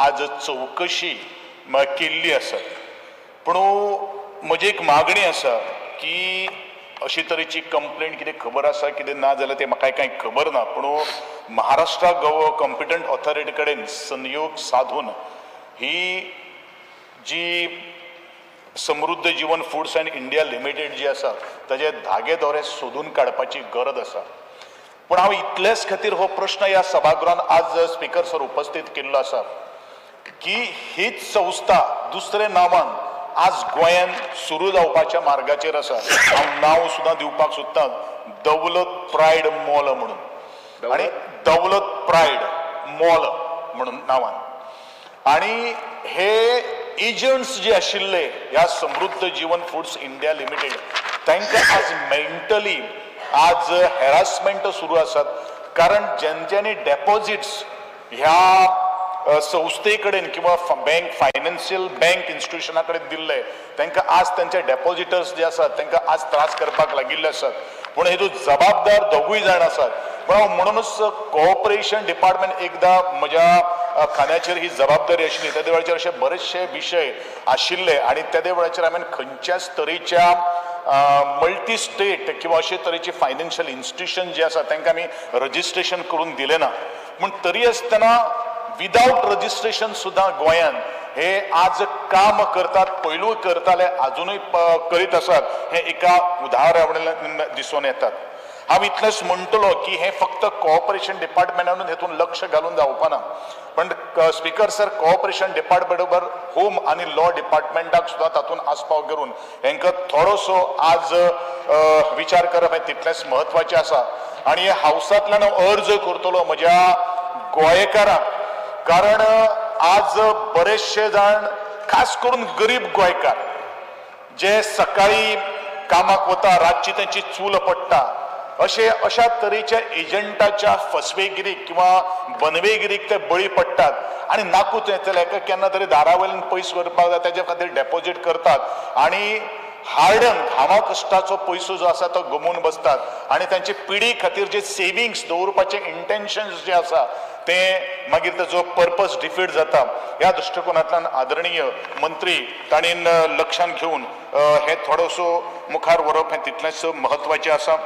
आज चवकशी केल्ली आसा. पूण म्हजी एक मागणी आसा की अशी तरेची कंप्लेंट कितें खबर आसा कितें ना जाल्यार तें म्हाका कांय खबर ना, पूण महाराष्ट्रा कॉम्पिटंट ऑथॉरिटी कडेन संयोग साधून ही जी Samruddh Jeevan foods and India limited जी आसा ताजे धागे दोरे सोदून काडपाची गरज आसा. पूण हांव इतलेच खातीर हो प्रश्न ह्या सभागृहान आज स्पीकर सर उपस्थित केल्लो आसा की हीच संस्था दुसरे नांवान आज गोंयान सुरू जावपाच्या मार्गाचेर आसा. हांव नांव सुद्दां दिवपाक सोदतां, दौलत प्रायड मॉल म्हणून, आनी दौलत प्रायड मॉल म्हणून नांवान. आनी हे एजंट्स जे आशिल्ले ह्या समृद्ध जीवन फूड्स इंडिया लिमिटेड तांकां आज मेंटली आज हॅरासमेंट सुरू आसात, कारण जेंच्यांनी डेपॉझिट्स ह्या संस्थे कडेन किंवा बँक फायनान्शियल बँक इन्स्टिट्युशना कडेन दिल्ले तांकां आज तांचे डेपॉझिटर्स जे आसात तांकां आज त्रास करपाक लागिल्ले आसात. पूण हेतून जबाबदार दोगूय जाण आसात. पूण हांव म्हणूनच कॉपरेशन डिपार्टमेंट एकदां म्हज्या खांद्याचेर ही जबाबदारी आशिल्ली तेदे वेळाचेर अशे बरेचशे विशय आशिल्ले आनी तेदे वेळाचेर हांवें खंयच्याच तरेच्या मल्टी स्टेट किंवा अशे तरेचे फायनान्शियल इन्स्टिट्युशन जे आसा तांकां आमी रजिस्ट्रेशन करून दिलें ना. पूण तरी आसतना विदावट रजिस्ट्रेशन सुद्दां गोंयान हे आज काम करतात, पयलूय करताले, आजुनूय करीत आसात, हे एका उदाहरणा दिसून येतात. हांव इतलेंच म्हणटलो की हें फक्त कॉपरेशन डिपार्टमेंटानूच हेतून लक्ष घालून जावपाना, पण स्पीकर सर कॉपरेशन डिपार्टमेंट बरोबर होम आनी लॉ डिपार्टमेंटाक सुद्दां तातूंत आस्पाव करून हेंकां थोडोसो आज विचार करप हें तितलेंच म्हत्वाचें आसा. आनी हावसांतल्यान हांव अर्ज करतलो म्हज्या गोंयकारांक, कारण आज बरेचशे जाण खास करून गरीब गोंयकार जे सकाळी कामाक वता, रातची तांची चूल पडटा, अशे अशा तरेच्या एजंटाच्या फसवेगिरीक किंवा बनवेगिरीक ते बळी पडटात आनी नाकूच येतले हेका केन्ना तरी दारा वयल्यान पयस व्हरपाक जाय तेजे खातीर डेपॉझीट करतात आनी हार्डन घामा कश्टाचो पयसो जो आसा तो गमोवन बसतात आनी तांचे पिढी खातीर जे सेविंग्स दवरपाचे इंटेन्शन्स जे आसा ते मागीर ताजो पर्पज डिफीट जाता. ह्या दृश्टिकोनांतल्यान आदरणीय मंत्री ताणें लक्षांत घेवन हे थोडोसो मुखार व्हरप हें तितलेंच म्हत्वाचें आसा.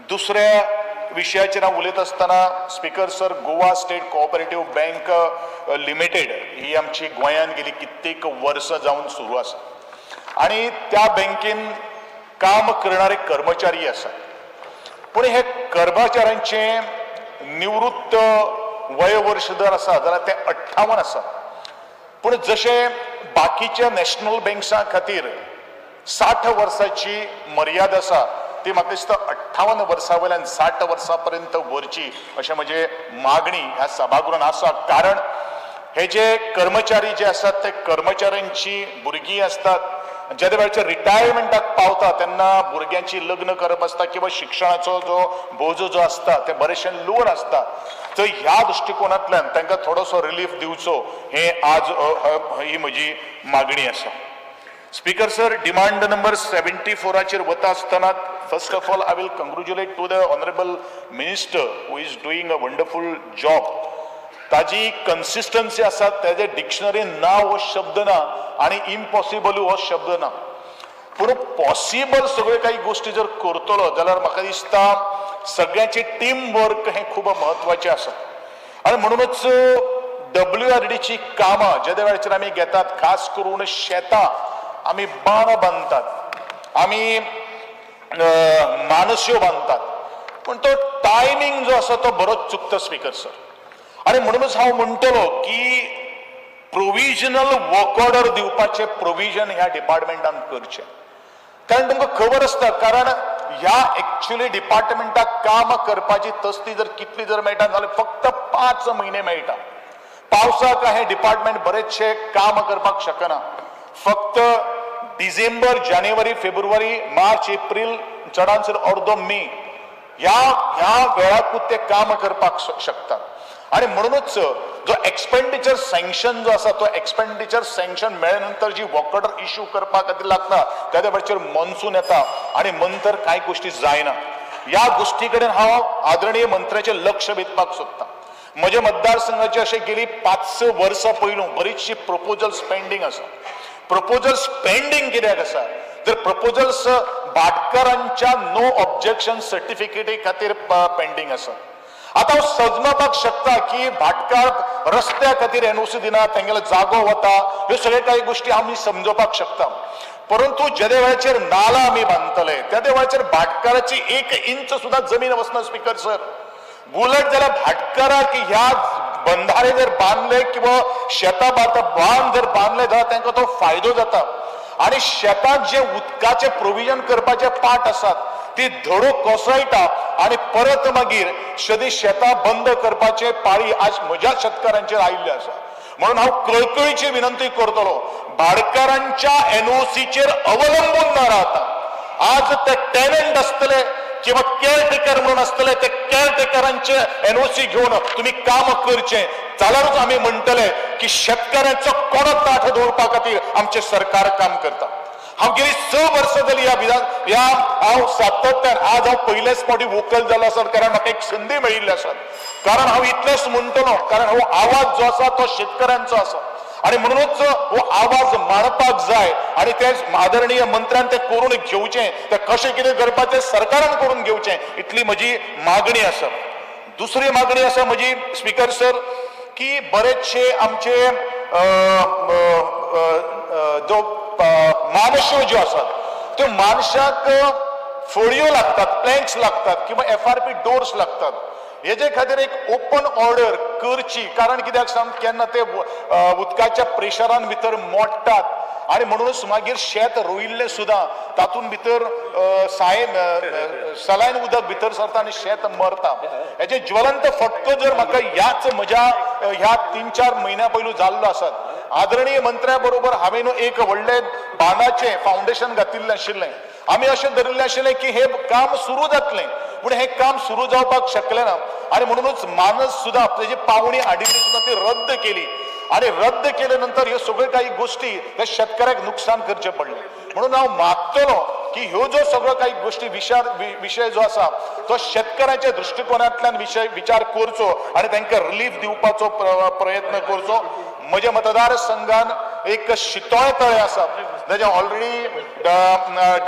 दुसऱ्या विशयाचेर हांव उलयत आसतना speaker sir, Goa state cooperative bank limited ही आमची गोंयांत गेली कित्येक वर्सां जावन सुरू आसा आनी त्या बँकेन काम करणारे कर्मचारी आसात. पूण हे कर्मचाऱ्यांचे निवृत्त वयवर्ष जर आसा जाल्यार ते 58 आसा. पूण जशें बाकीच्या नॅशनल बँक्सां खातीर 60 वर्सांची मर्यादा आसा ती म्हाका दिसता 58 वर्सां वयल्यान 60 वर्सां पर्यंत व्हरची अशें म्हजें मागणी ह्या सभागृहान आसा. कारण हे जे कर्मचारी जे आसात ते कर्मचाऱ्यांची भुरगीं आसतात, जेदे वेळाचेर रिटायरमेंटाक पावता तेन्ना भुरग्यांची लग्न करप आसता किंवा शिक्षणाचो जो बोजो जो आसता ते बरेचशे लोन आसता. तर ह्या दृश्टिकोनांतल्यान तांकां थोडोसो रिलीफ दिवचो हे आज ही म्हजी मागणी आसा. स्पीकर सर, डिमांड नंबर 74 वता आसतना first of all I will congratulate to the honourable minister who is doing a wonderful job. ताजी कन्सिस्टन्सी आसा, तेजे डिक्शनरीन ना हो शब्द ना आनी इम्पॉसिबल हो शब्द ना, पूण पॉसिबल सगळ्यो काही गोश्टी जर करतलो जाल्यार म्हाका दिसता सगळ्यांचे टीम वर्क हें खूब म्हत्वाचें आसा. आनी म्हणूनच WRDची कामां जेदे वेळाचेर आमी घेतात, खास करून शेतां आमी बाण बांदतात, आमी मानस्यो बांदतात, पूण तो टायमींग जो आसा तो बरोच चुकता स्पीकर सर. आनी म्हणूनच हांव म्हणटलो की प्रोविजनल वर्क ऑर्डर दिवपाचें प्रोविजन ह्या डिपार्टमेंटान करचें, कारण तुमकां खबर आसता, कारण ह्या एक्चुअली डिपार्टमेंटाक काम करपाची तसली जर कितली जर मेळटा जाल्यार फक्त 5 म्हयने मेळटा. पावसाक हें डिपार्टमेंट बरेचशें काम करपाक शकना, फक्त डिसेंबर, जानेवारी, फेब्रुवारी, मार्च, एप्रील, चडान चड अर्दो मे ह्या ह्या वेळाकूच ते काम करपाक शकतात. आनी म्हणूनच जो एक्सपेंडिचर सँक्शन जो आसा तो एक्सपेंडिचर सँक्शन मेळ्ळे नंतर जी वर्क ऑर्डर इश्यू करपा खातीर लागता त्या वेळाचेर मॉन्सून येता आनी नंतर कांय गोश्टी जायना. ह्या गोश्टी कडेन हांव आदरणीय मंत्र्याचें लक्ष वेधपाक सोदतां. म्हज्या मतदारसंघाचे अशें गेली 5-6 वर्सां पयलू बरीचशी प्रपोजल्स पेंडींग आसा. प्रपोजल्स पेंडींग कित्याक आसा तर प्रपोजल्स भाटकारांच्या नो ऑब्जेक्शन सर्टिफिकेटी खातीर पेंडींग आसा. आतां हांव सजमापाक शकता की भाटकार रस्त्या खातीर एनओसी दिना, तेंगेलो जागो वता, ह्यो सगळे कांय गोश्टी आमी समजोवपाक शकता. परंतु जेदे वेळाचेर नाला आमी बांदतले त्या वेळाचेर भाटकाराची 1 इंच सुद्दां जमीन वचना स्पीकर सर. उलट जाल्यार भाटकाराक ह्या बंधारे जर बांदले किंवा शेतां बांद जर बांदले जाल्यार तांकां तो फायदो जाता. आनी शेतांत जे उदकाचें प्रोविजन करपाचे पाट आसात ती धडो कोसळटा आनी परत मागीर सदी शेतां बंद करपाचे पाळी आज म्हज्या शेतकारांचेर आयिल्ले आसा. म्हणून हांव कळकळीची विनंती करतलो, भाटकारांच्या एनओसीचेर अवलंबून न राहता आज ते टेनंट आसतले किंवा केअरटेकर म्हणून आसतले ते केअरटेकरांचे एनओसी घेवन तुमी काम करचें जाल्यारूच आमी म्हणटले की शेतकऱ्यांचो कोणो ताठ दवरपा खातीर आमचें सरकार काम करता. हांव गेली 6 वर्सां जाली ह्या विधान ह्या हांव सातत्यान आज हांव पयलेच फावटी वोकल जालो आसा कारण म्हाका एक संदी मेळिल्ली आसा. कारण हांव इतलेंच म्हणटलो कारण हो आवाज जो आसा तो शेतकऱ्यांचो आसा आनी म्हणूनच हो आवाज मांडपाक जाय आनी ते आदरणीय मंत्र्यान ते करून घेवचें, ते कशें कितें करपाचें सरकारान करून घेवचें इतली म्हजी मागणी आसा. दुसरी मागणी आसा म्हजी स्पीकर सर की बरेचशे आमचे जो मानश्यो ज्यो आसात त्यो मानशाक फळयो लागतात, प्लँक्स लागतात किंवा एफआरपी डोर्स लागतात. हेजे खातीर एक ओपन ऑर्डर करची कारण कित्याक सांग केन्ना ते उदकाच्या प्रेशरान भितर मोडटात आनी म्हणूनच मागीर शेत रोयिल्लें सुद्दां तातूंत भितर सायन सलायन उदक भितर सरता आनी शेत मरता. हेजे ज्वलंत फटको जर म्हाका ह्याच म्हज्या ह्या 3-4 म्हयन्या पयलू जाल्लो आसात. आदरणीय मंत्र्या बरोबर हांवें एक व्हडलें बांदाचें फावंडेशन घातिल्लें आशिल्लें. आमी अशें धरिल्लें आशिल्लें की हें काम सुरू जातलें पूण हें काम सुरू जावपाक शकलें ना आनी म्हणूनच मानस सुद्दां तेजी पावणी हाडिल्ली सुद्दां ती रद्द केली आनी रद्द केले नंतर ह्यो सगळ्यो काही गोश्टी त्या शेतकऱ्याक नुकसान करचें पडलें. म्हणून हांव मागतलो की ह्यो ज्यो सगळ्यो काही गोश्टी विशय जो आसा तो शेतकऱ्याच्या दृश्टिकोनांतल्यान विचार करचो आनी तांकां रिलीफ दिवपाचो प्रयत्न करचो. म्हज्या मतदारसंघान एक शितोळे तळें आसा ताजें ऑलरेडी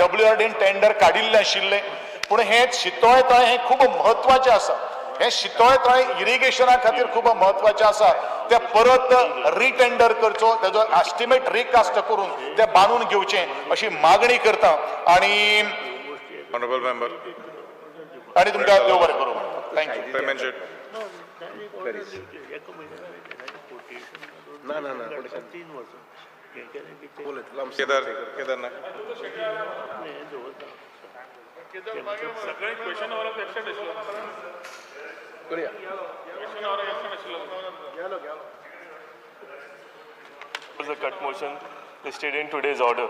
WRDन टेंडर काडिल्लें आशिल्लें पूण हें शितोळे तळें हें खूब म्हत्वाचें आसा. हें शितोळे तळें इरिगेशना खातीर खूब म्हत्वाचें आसा. ते परत रिटेंडर करचो, तेजो एस्टिमेट रिकास्ट करून ते बांदून घेवचें अशी मागणी करता आनी
ऑनरेबल मेंबर
आनी तुमकां देव बरें करूं. Thank you.
ना ना ना
केदार केदार नायक.
सगळे क्वेश्चन एक्शन आशिल्लो The cut motion listed in today's order.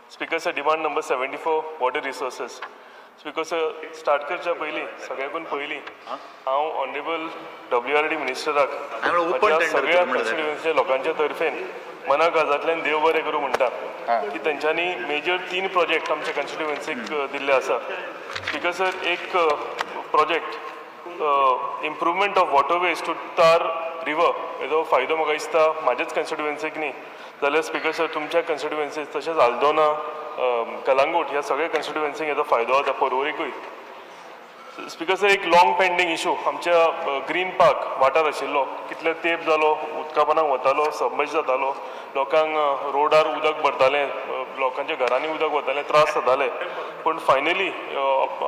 Speaker sir, demand number 74, water resources. Speaker sir, start करच्या पयलीं सगळ्याकून पयलीं हांव ऑनरेबल WRD मिनिस्टराक सगळ्या कॉन्स्टिट्युएन्सीच्या लोकांच्या तर्फेन मना काळजांतल्यान देव बरें करूं म्हणटा की तेंच्यांनी मेजर 3 प्रोजेक्ट आमच्या कॉन्स्टिट्युएन्सीक दिल्ले आसा. स्पीकर सर, एक project improvement of waterways to Tar river हेजो फायदो म्हाका दिसता म्हाज्याच कॉन्स्टिट्युएन्सीक न्ही जाल्यार स्पीकर सर तुमच्या कॉन्स्टिट्युएन्सीक तशेंच आल्दोना, कलांगूट ह्या सगळ्या कॉन्स्टिट्युएन्सीक हेजो फायदो जाता, पर्वरीकूय. स्पीकर सर, एक लॉंग पेंडींग इशू आमच्या ग्रीन पार्क वाठार आशिल्लो, कितले तेंप जालो उदकापणाक वतालो, सबमर्ज जातालो, लोकांक रोडार उदक भरतालें, लोकांच्या घरांनी उदक वतालें, त्रास जाताले. पूण फायनली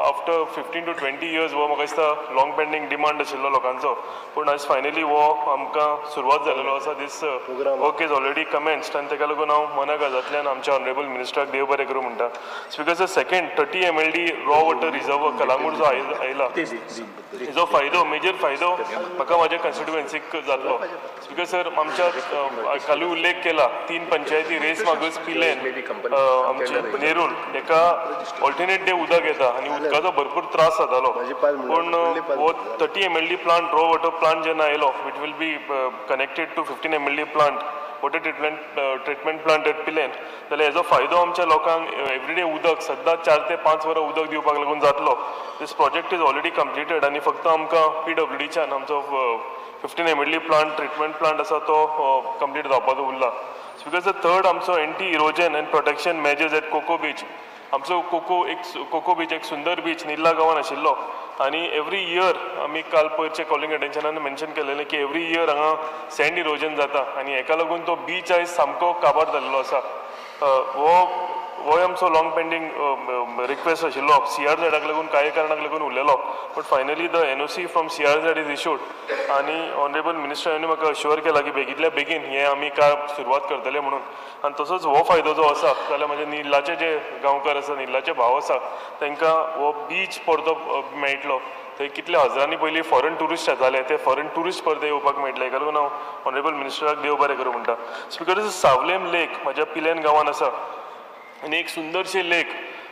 आफ्टर 15 to 20 years हो म्हाका दिसता लॉंग पेंडींग डिमांड आशिल्लो लोकांचो, पूण आयज फायनली हो आमकां सुरवात जालेलो आसा. This work is already commenced आनी ताका लागून हांव मना काळजांतल्यान आमच्या ऑनरेबल मिनिस्टराक देव बरें करूं म्हणटा. Speaker sir, second 30 MLD raw water reserve Calangute जो आयला. हेजो फायदो, मेजर फायदो म्हाका म्हाज्या कॉन्स्टिट्युएन्सीक जातलो. स्पीकर सर, आमच्या कालूय उल्लेख केला 3 पंचायती रेस मागस पिलेन आमचे नेरूल एका ऑल्टरनेट डे उदक येता आनी उदकाचो भरपूर त्रास जातालो. पूण हो 30 MLD plant raw water plant जेन्ना आयलो, it will be connected to 15 MLD plant water treatment plant at Pilerne, जाल्यार हेजो फायदो आमच्या लोकांक एवरीडे उदक सद्दां 4 ते 5 वरां उदक दिवपाक लागून जातलो. This project is already completed आनी फक्त आमकां PWDच्यान आमचो 15 MLD plant treatment plant आसा तो कंप्लीट जावपाचो उरला. स्पीकर सर, थर्ड आमचो anti erosion and protection measures at Coco beach. आमचो कोको बीच एक सुंदर बीच निर्ला गांवान आशिल्लो आनी एवरी इयर आमी काल पयरचे कॉलिंग अटेन्शनान मेन्शन केलेलें की एवरी इयर हांगा सँड इरोजन जाता आनी हेका लागून तो बीच आयज सामको काबार जाल्लो आसा. हो आमचो लाँग पेंडींग रिक्वेस्ट आशिल्लो, CRZाक लागून कांय कारणाक लागून उरलेलो, but finally the NOC from CRZ is issued आनी ऑनरेबल मिनिस्टरांनी म्हाका अश्युअर केला की बेगींतल्या बेगीन हें आमी काय सुरवात करतले म्हणून. आनी तसोच हो फायदो जो आसा जाल्यार म्हजे निर्लाचे जे गांवकार आसा, निर्लाचे भाव आसा, तांकां हो बीच परतो मेळटलो. थंय कितले हजारांनी पयलीं फॉरेन ट्युरिस्ट येताले, ते फॉरेन ट्युरिस्ट परते येवपाक मेळटले. हेका लागून हांव ऑनरेबल मिनिस्टराक देव बरें करूं म्हणटा. स्पीकर, सावलेम लेक म्हज्या पिलेन गांवान आसा आनी एक सुंदरशें lake,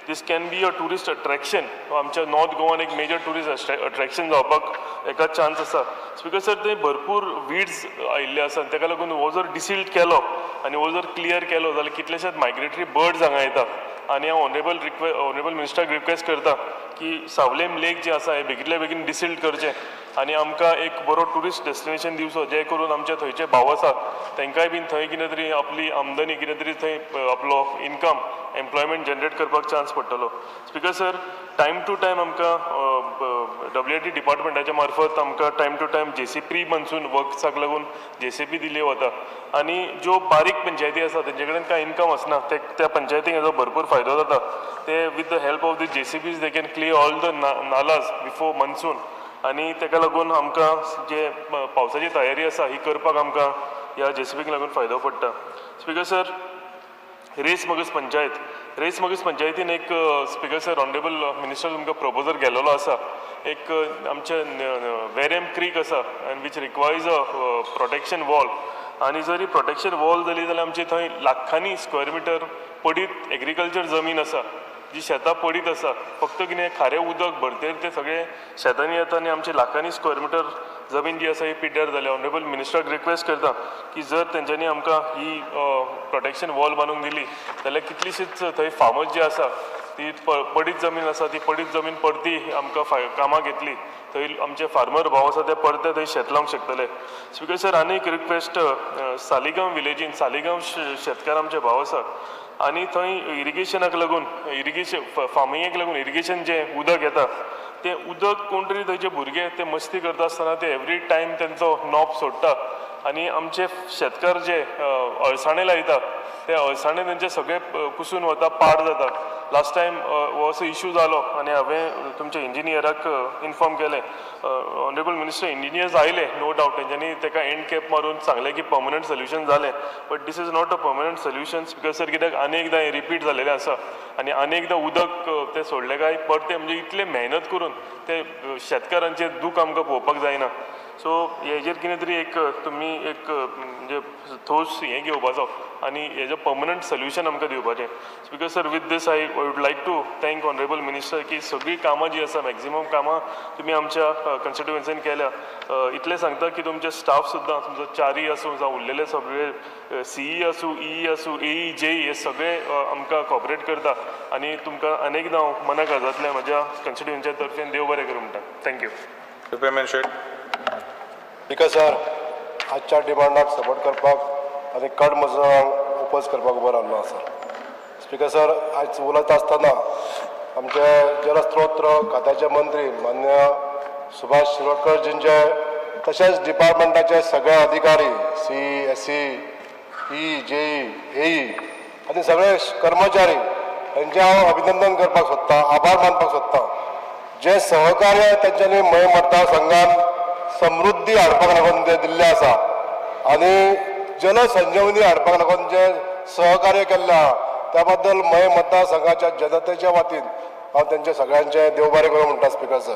this can be a tourist attraction. आमच्या नॉर्थ गोवान एक मेजर ट्युरिस्ट अट्रॅक्शन जावपाक एका चान्स आसा. स्पीकर सर, थंय भरपूर वीड्स आयिल्ले आसा, ताका लागून हो जर डिसिल्ट केलो आनी हो जर क्लियर केलो जाल्यार कितलेशेच मायग्रेटरी बर्ड्स हांगा येता. आनी हांव ऑनरेबल मिनिस्टराक रिक्वेस्ट करता की सावलेम लेक जे आसा हें बेगींतल्या बेगीन डिसिल्ट करचें आनी आमकां एक बरो ट्युरिस्ट डेस्टिनेशन दिवचो, जे करून आमचे थंयचे भाव आसा तांकांय बीन थंय कितें तरी आपली आमदनी, कितें तरी थंय आपलो इनकम, एम्प्लॉयमेंट जनरेट करपाक चान्स पडटलो. Speaker sir, time to time आमकां WIT डिपार्टमेंटाच्या मार्फत आमकां time to time JCB pre monsoon वर्क्साक लागून JCB दिली वता आनी ज्यो बारीक पंचायती आसा तेंचे कडेन कांय इनकम आसना, त्या पंचायतींक हेजो भरपूर फायदो जाता. ते with the help of the JCBs they can clear all the nalas before monsoon आनी ताका लागून आमकां जे पावसाची तयारी आसा ही करपाक आमकां ह्या JCBक लागून फायदो पडटा. स्पीकर सर, रेस मगज पंचायत, रेस मगज पंचायतीन एक स्पीकर सर ऑनरेबल मिनिस्टर तुमकां प्रपोजल गेलेलो आसा. एक आमचे वेरेम क्रीक आसा and which requires a protection wall आनी जरी प्रोटेक्शन वॉल जाली जाल्यार आमची थंय लाखांनी स्क्वेअर मिटर पडीत एग्रीकल्चर जमीन आसा, जी शेतां पडीत आसा. फक्त कितें खारें उदक भरतेर ते सगळे शेतांनी येता आनी आमचे लाखांनी स्क्वेअर मिटर जमीन जी आसा ही पिड्ड्यार जाल्या. ऑनरेबल मिनिस्टराक रिक्वेस्ट करता की जर तेंच्यांनी आमकां ही प्रोटेक्शन वॉल बांदून दिली जाल्यार कितलीशीच थंय फार्मर्स जी आसा ती पडीत जमीन आसा ती पडीत जमीन परती आमकां कामाक येतली. थंय आमचे फार्मर भाव आसा ते परते थंय शेत लावंक शकतले. स्पीकर सर, आनी एक रिक्वेस्ट, सालिगांव विलेजीन सालिगांव शेतकार आमचे भाव आसा आनी थंय इरिगेशनाक लागून, इरिगेशन फार्मिंगेक लागून इरिगेशन जें उदक येता तें उदक कोण तरी थंयचे भुरगे ते मस्ती करता आसतना ते एवरी टायम तेंचो नॉब सोडटा आनी आमचे शेतकार जे अळसाणे लायता ते अळसाणे तेंचे सगळे कुसून वता, पाड जाता. लास्ट टायम हो असो इशू जालो आनी हांवें तुमच्या इंजिनियराक इन्फॉर्म केलें. ऑनरेबल मिनिस्टर, इंजिनियर्स आयले नो डावट, तेंच्यांनी ताका एंड कॅप मारून सांगलें की पर्मनंट सोल्युशन जालें, but this is not a permanent solution. Speaker sir, कित्याक आनी एकदां हें रिपीट जालेलें आसा आनी आनी एकदां उदक तें सोडलें काय परतें म्हणजे इतलें मेहनत करून ते शेतकारांचें दूख आमकां पळोवपाक जायना. सो हेजेर कितें तरी एक तुमी एक म्हणजे ठोस हें घेवपाचो आनी हेजो पर्मनंट सोल्युशन आमकां दिवपाचें. Speaker sir, with this I would like to thank honourable minister की सगळीं कामां जीं आसा मॅक्झिमम कामां तुमी आमच्या कॉन्स्टिट्युएन्सीन केल्या. इतलें सांगता की तुमचे स्टाफ सुद्दां, तुमचो चारी आसूं जावं उरलेले सगळे सीई आसूं, ई आसूं, एई, जेई हे सगळे आमकां कॉपरेट करता आनी तुमकां अनेकदां हांव मना काळजांतल्यान म्हज्या कॉन्स्टिट्युएन्सीच्या तर्फेन देव बरें करूं म्हणटा. Thank you.
Speaker sir, आजच्या डिमांडाक सपोर्ट करपाक आनी कट मोशनाक ओपोज करपाक उबो रावल्लो आसा. स्पीकर सर, आयज उलयता आसतना आमचे जलस्त्रोत खात्याचे मंत्री मान्य सुभाष शिरोडकर जींचे तशेंच डिपार्टमेंटाचे सगळे अधिकारी C S C E JE AE आनी सगळे कर्मचारी हेंचें हांव अभिनंदन करपाक सोदतां, आभार मानपाक सोदतां. जे सहकार्य तेंच्यांनी मये मतदारसंघान समृद्धी हाडपाक लागून जे दिल्लें आसा आनी जलसंजीवनी हाडपाक लागून जे सहकार्य केल्लें आहा त्या बद्दल मये मतदारसंघाच्या जनतेच्या वतीन हांव तेंचे सगळ्यांचें देव बरें करूं म्हणटा. Speaker sir,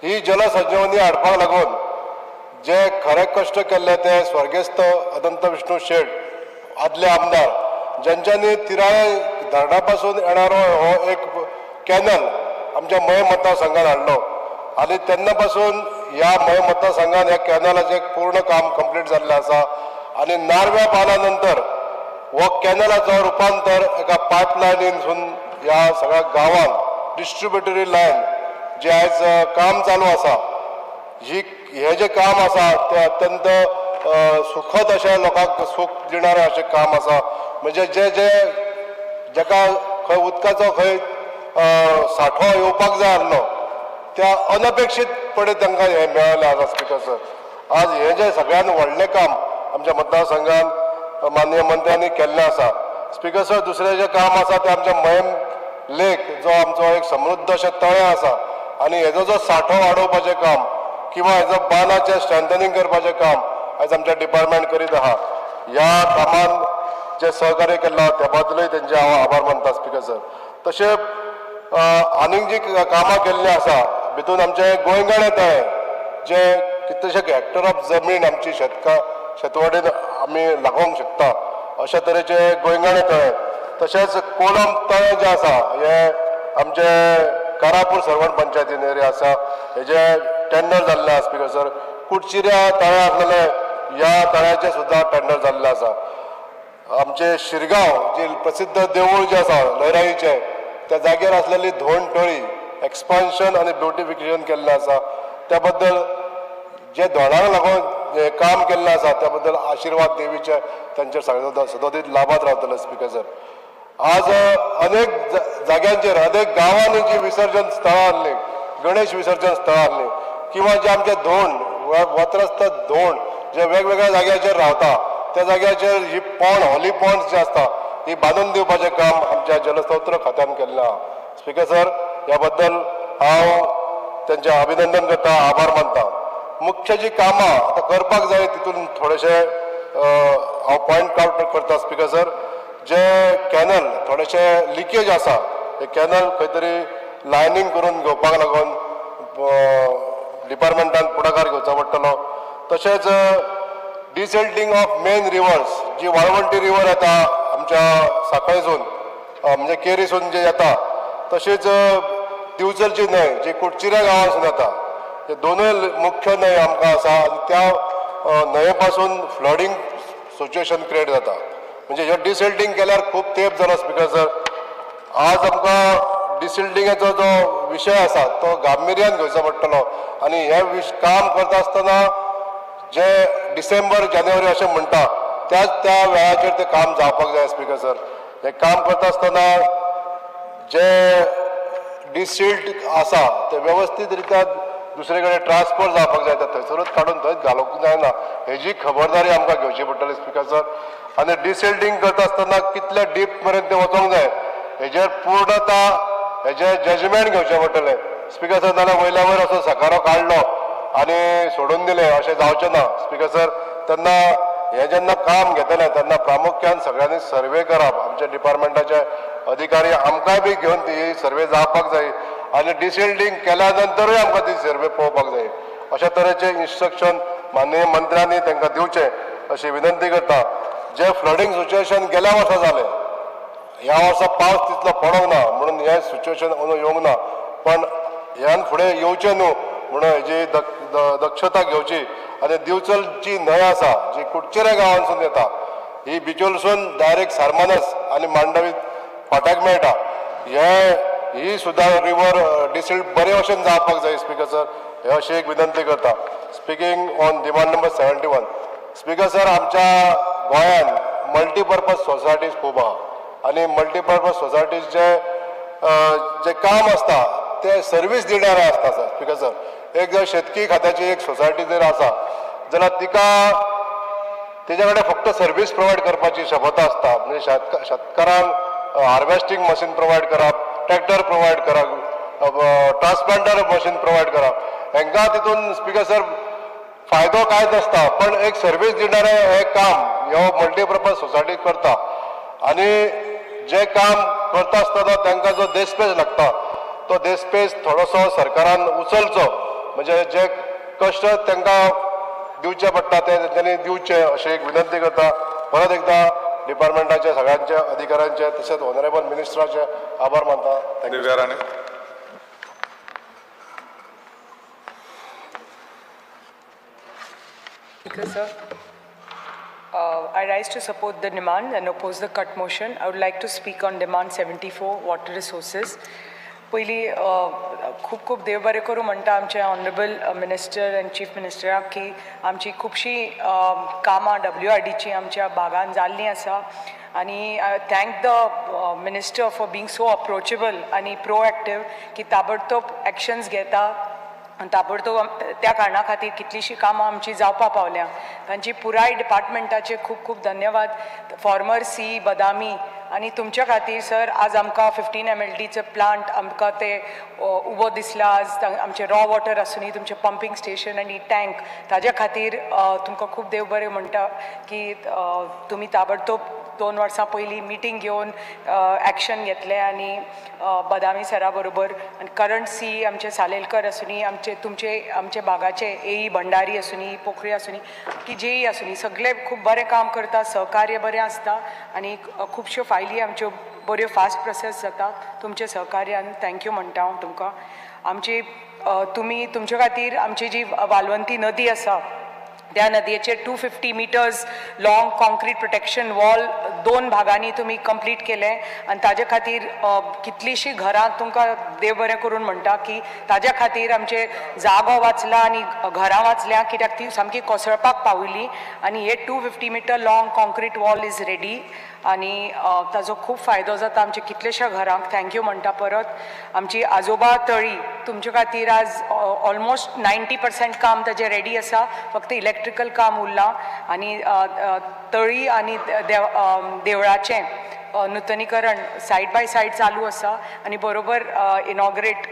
ही जलसंजीवनी हाडपाक लागून जे खरे कश्ट केल्ले ते स्वर्गेस्त अनंत विष्णू शेट आदले आमदार, ज्यांच्यानी तिराळे धरणा पासून येणारो हो एक कॅनल आमच्या मये मतदारसंघात हाडलो आनी तेन्ना पासून ह्या मये मतदारसंघात ह्या कॅनलाचें पूर्ण काम कंप्लीट जाल्लें आसा. आनी नार्व्या बांदा नंतर हो कॅनलाचो रुपांतर एका पायपलायनीनसून ह्या सगळ्या गांवांत डिस्ट्रिब्युटरी लायन जे आयज काम चालू आसा, ही हे जे काम आसा ते अत्यंत सुखद अशें लोकांक सूख दिणारें अशें काम आसा. म्हणजे जे जे जाका खंय उदकाचो खंय सांठो येवपाक जाय आसलो त्या अनपेक्षीतपणे तांकां हें मेळ्ळें आसा. स्पिकर सर, आज हें जें सगळ्यान व्हडलें काम आमच्या मतदारसंघान माननीय मंत्र्यांनी केल्लें आसा. स्पिकर सर, दुसरें जें काम आसा तें आमच्या मयम लेक जो आमचो एक समृद्ध अशें तळें आसा आनी हेजो जो सांठो वाडोवपाचें काम किंवा हेजो बांदाचें स्ट्रेंथनिंग करपाचें काम आयज आमच्या डिपार्टमेंट करीत आहा. ह्या कामान जे सहकार्य केल्लां त्या बद्दलूय तेंचे हांव आभार मानता. स्पिकर सर, तशें आनीक जी कामां केल्लीं आसा भितून आमचें गोंयगाणें तळें जें कितलेशे हेक्टर ऑफ जमीन आमची शेतवडीन आमी लागोवंक शकता अशा तरेचें गोंयगाणें तळें, तशेंच कोलम तळें जें आसा हें आमचें कारापूर सर्वण पंचायतीन एरिया आसा, हेजें टेंडर जाल्लें आसा. स्पिकर सर, कुडचिऱ्या तळें आसलेलें ह्या तळ्याचें सुद्दां टेंडर जाल्लें आसा. आमचें शिरगांव जी प्रसिद्ध देवूळ जें आसा लयराईचें त्या जाग्यार आसलेली धोंड टळी एक्सपान्शन आनी ब्युटिफिकेशन केल्लें आसा. त्या बद्दल जे धोंडाक लागून काम केल्लें आसा त्या बद्दल आशिर्वाद देवीचे तांचेर सदोदीत लाभात रावतले. स्पिकर सर, आज अनेक जाग्यांचेर अनेक गांवांनी जी विसर्जन स्थळां आसलीं, गणेश विसर्जन स्थळां आसलीं किंवा जे आमचे धोंड वत्रस्थ धोंड जे वेगवेगळ्या जाग्याचेर रावता त्या जाग्याचेर ही पॉन्ड हॉली पॉन्ड्स जे आसता ही बांदून दिवपाचें काम आमच्या जलस्रोत खात्यान केल्लें आसा. स्पिकर सर, ह्या बद्दल हांव तेंचें अभिनंदन करता, आभार मानता. मुख्य जी कामां आतां करपाक जाय तितून थोडेशे हांव पॉयंट आउट करता. स्पिकर सर, जे कॅनल थोडेशे लिकेज आसा हे कॅनल खंय तरी लायनींग करून घेवपाक लागून डिपार्टमेंटान फुडाकार घेवचो पडटलो. तशेंच डिसेल्टिंग ऑफ मेन रिवर्स जी वाळवंटी रिवर येता आमच्या साखळेसून म्हणजे केरीसून जे येता, तशेंच दिवचलची न्हंय जी कुडचिऱ्या गांवांसून येता, हे दोनूय मुख्य न्हंय आमकां आसा आनी त्या न्हंये पासून फ्लडिंग सिच्युएशन क्रिएट जाता. म्हणजे ह्यो डिसेल्टिंग केल्यार खूब तेंप जालो. स्पिकर सर, आज आमकां डिसिल्टिंगाचो जो विशय आसा तो गांभिर्यान घेवचो पडटलो आनी हें काम करता आसतना जे डिसेंबर जानेवारी अशें म्हणटा त्याच त्या वेळाचेर तें काम जावपाक जाय. स्पिकर सर, हें काम करता आसतना जे डिसिल्ट आसा ते वेवस्थीत रित्या दुसरे कडेन ट्रान्सफर जावपाक जाय, थंयसरूच काडून थंयच घालूंक जायना हेजी खबरदारी आमकां घेवची पडटली. स्पिकर सर, आनी डिसिल्टींग करता आसतना कितले डीप मेरेन तें वचोंक जाय हेजेर पूर्णता हेजें जजमेंट घेवचें पडटलें. स्पिकर सर, नाल्यार वयल्या वयर असो सकारो काडलो आनी सोडून दिलें अशें जावचें ना. स्पिकर सर, तेन्ना हें जेन्ना काम घेतलें तेन्ना प्रामुख्यान सगळ्यांनी सर्वे करप, आमच्या डिपार्टमेंटाचे अधिकारी आमकांय बी घेवन ती सर्वे जावपाक जाय आनी डिसिल्टींग केल्या नंतरूय आमकां ती सर्वे पळोवपाक जाय. अशा तरेचें इन्स्ट्रक्शन माननीय मंत्र्यांनी तांकां दिवचें अशी विनंती करता. जे फ्लडींग सिच्युएशन गेल्या वर्सा जालें, ह्या वर्सा पावस तितलो पडोंक ना म्हणून हें सिच्युएशन अंदू येवंक ना, पण ह्यान फुडें येवचें न्हू म्हणून हेजी दक्षता घेवची. आनी दिवचल जी न्हंय आसा जी कुडचिऱ्या गांवांसून येता ही बिचोलसून डायरेक्ट सारमानस आनी मांडवी फाट्याक मेळटा, हे ही सुद्दां रिवर डिसिल्ट बरे भशेन जावपाक जाय. स्पिकर सर, हे अशी एक विनंती करता. Speaking on demand number 71. Speaker sir, आमच्या गोंयान मल्टीपर्पज सोसायटीज खूब आहा आनी मल्टीपर्पज सोसायटीज जे जे काम आसता ते सर्वीस दिणारे आसता. सर, स्पिकर सर, एक जर शेतकी खात्याची एक सोसायटी जर आसा जाल्यार तिका तेज्या कडेन फक्त सर्वीस प्रोवायड करपाची क्षमता आसता. म्हणजे शेतकारांक हार्वेस्टींग मशीन प्रोवायड करप, ट्रॅक्टर प्रोवायड करप, ट्रान्सप्लांटर मशीन प्रोवायड करप, हेंकां तितून स्पिकर सर फायदो कांयच नासता, पण एक सर्वीस दिणारें हें काम ह्यो मल्टीपर्पज सोसायटी करता आनी जे काम करता आसतना तांकां जो देस्पेस लागता तो देस्पेस थोडोसो सरकारान उचलचो म्हणजे जे कश्ट तांकां दिवचे पडटा ते तेंच्यांनी दिवचे अशें एक विनंती करता. परत एकदा डिपार्टमेंटाचे सगळ्यांचे अधिकाऱ्यांचे तशेंच ऑनरेबल मिनिस्टराचे आभार मानता. Thank you.
Speaker sir, I rise to support the demand and oppose the cut motion. I would like to speak on demand 74, water resources. पयलीं खूब खूब देव बरें करूं म्हणटा आमचे ऑनरेबल मिनिस्टर आनी चीफ मिनिस्टराक की आमची खुबशीं कामां WRDची आमच्या भागान जाल्लीं आसा आनी I thank the minister for being so approachable आनी प्रोएक्टीव की ताबडतोब एक्शन्स घेता आनी ताबडतोब त्या कारणा खातीर कितलींशीं कामां आमची जावपा पावल्या. तांची पुराय डिपार्टमेंटाचे खूब खूब धन्यवाद. फॉर्मर सी बदामी आनी तुमच्या खातीर सर आज आमकां 15 MLDचो प्लांट आमकां ते उबो दिसला. आज आमचें रॉ वॉटर आसूनी तुमचें पंपींग स्टेशन आनी टँक ताज्या खातीर तुमकां खूब देव बरें म्हणटा की तुमी ताबडतोब 2 वर्सां पयलीं मिटींग घेवन एक्शन घेतलें आनी बदामी सरा बरोबर आनी करंट सी आमचे सालेलकर आसूनी आमचे तुमचे आमचे भागाचे एई भंडारी आसूनी पोखरी आसूनी की जेई आसूनी सगळे खूब बरें काम करता, सहकार्य बरें आसता आनी खुबश्यो फायली आमच्यो बऱ्यो फास्ट प्रोसेस जाता तुमचे सहकार्यान. Thank you म्हणटा हांव तुमकां. आमची तुमी तुमचे खातीर आमची जी वालवंती नदी आसा त्या नदयेचेर 250 meters long concrete protection wall 2 भागांनी तुमी कंप्लीट केलें आनी ताजे खातीर कितलींशीं घरां तुमकां देव बरें करून म्हणटा की ताज्या खातीर आमचे जागो वाचला आनी घरां वाचल्या कित्याक ती सामकी कोसळपाक पाविल्ली आनी हे 250 meter long concrete wall is ready आनी ताजो खूब फायदो जाता आमच्या कितलेश्या घरांक. Thank you म्हणटा परत. आमची आजोबा तळी तुमचे खातीर आज ऑलमोस्ट 90% काम ताजें रेडी आसा, फक्त इलेक्ट्रिकल काम उरलां आनी तळी आनी देवळाचें नुतनीकरण सायड बाय सायड चालू आसा आनी बरोबर inaugurate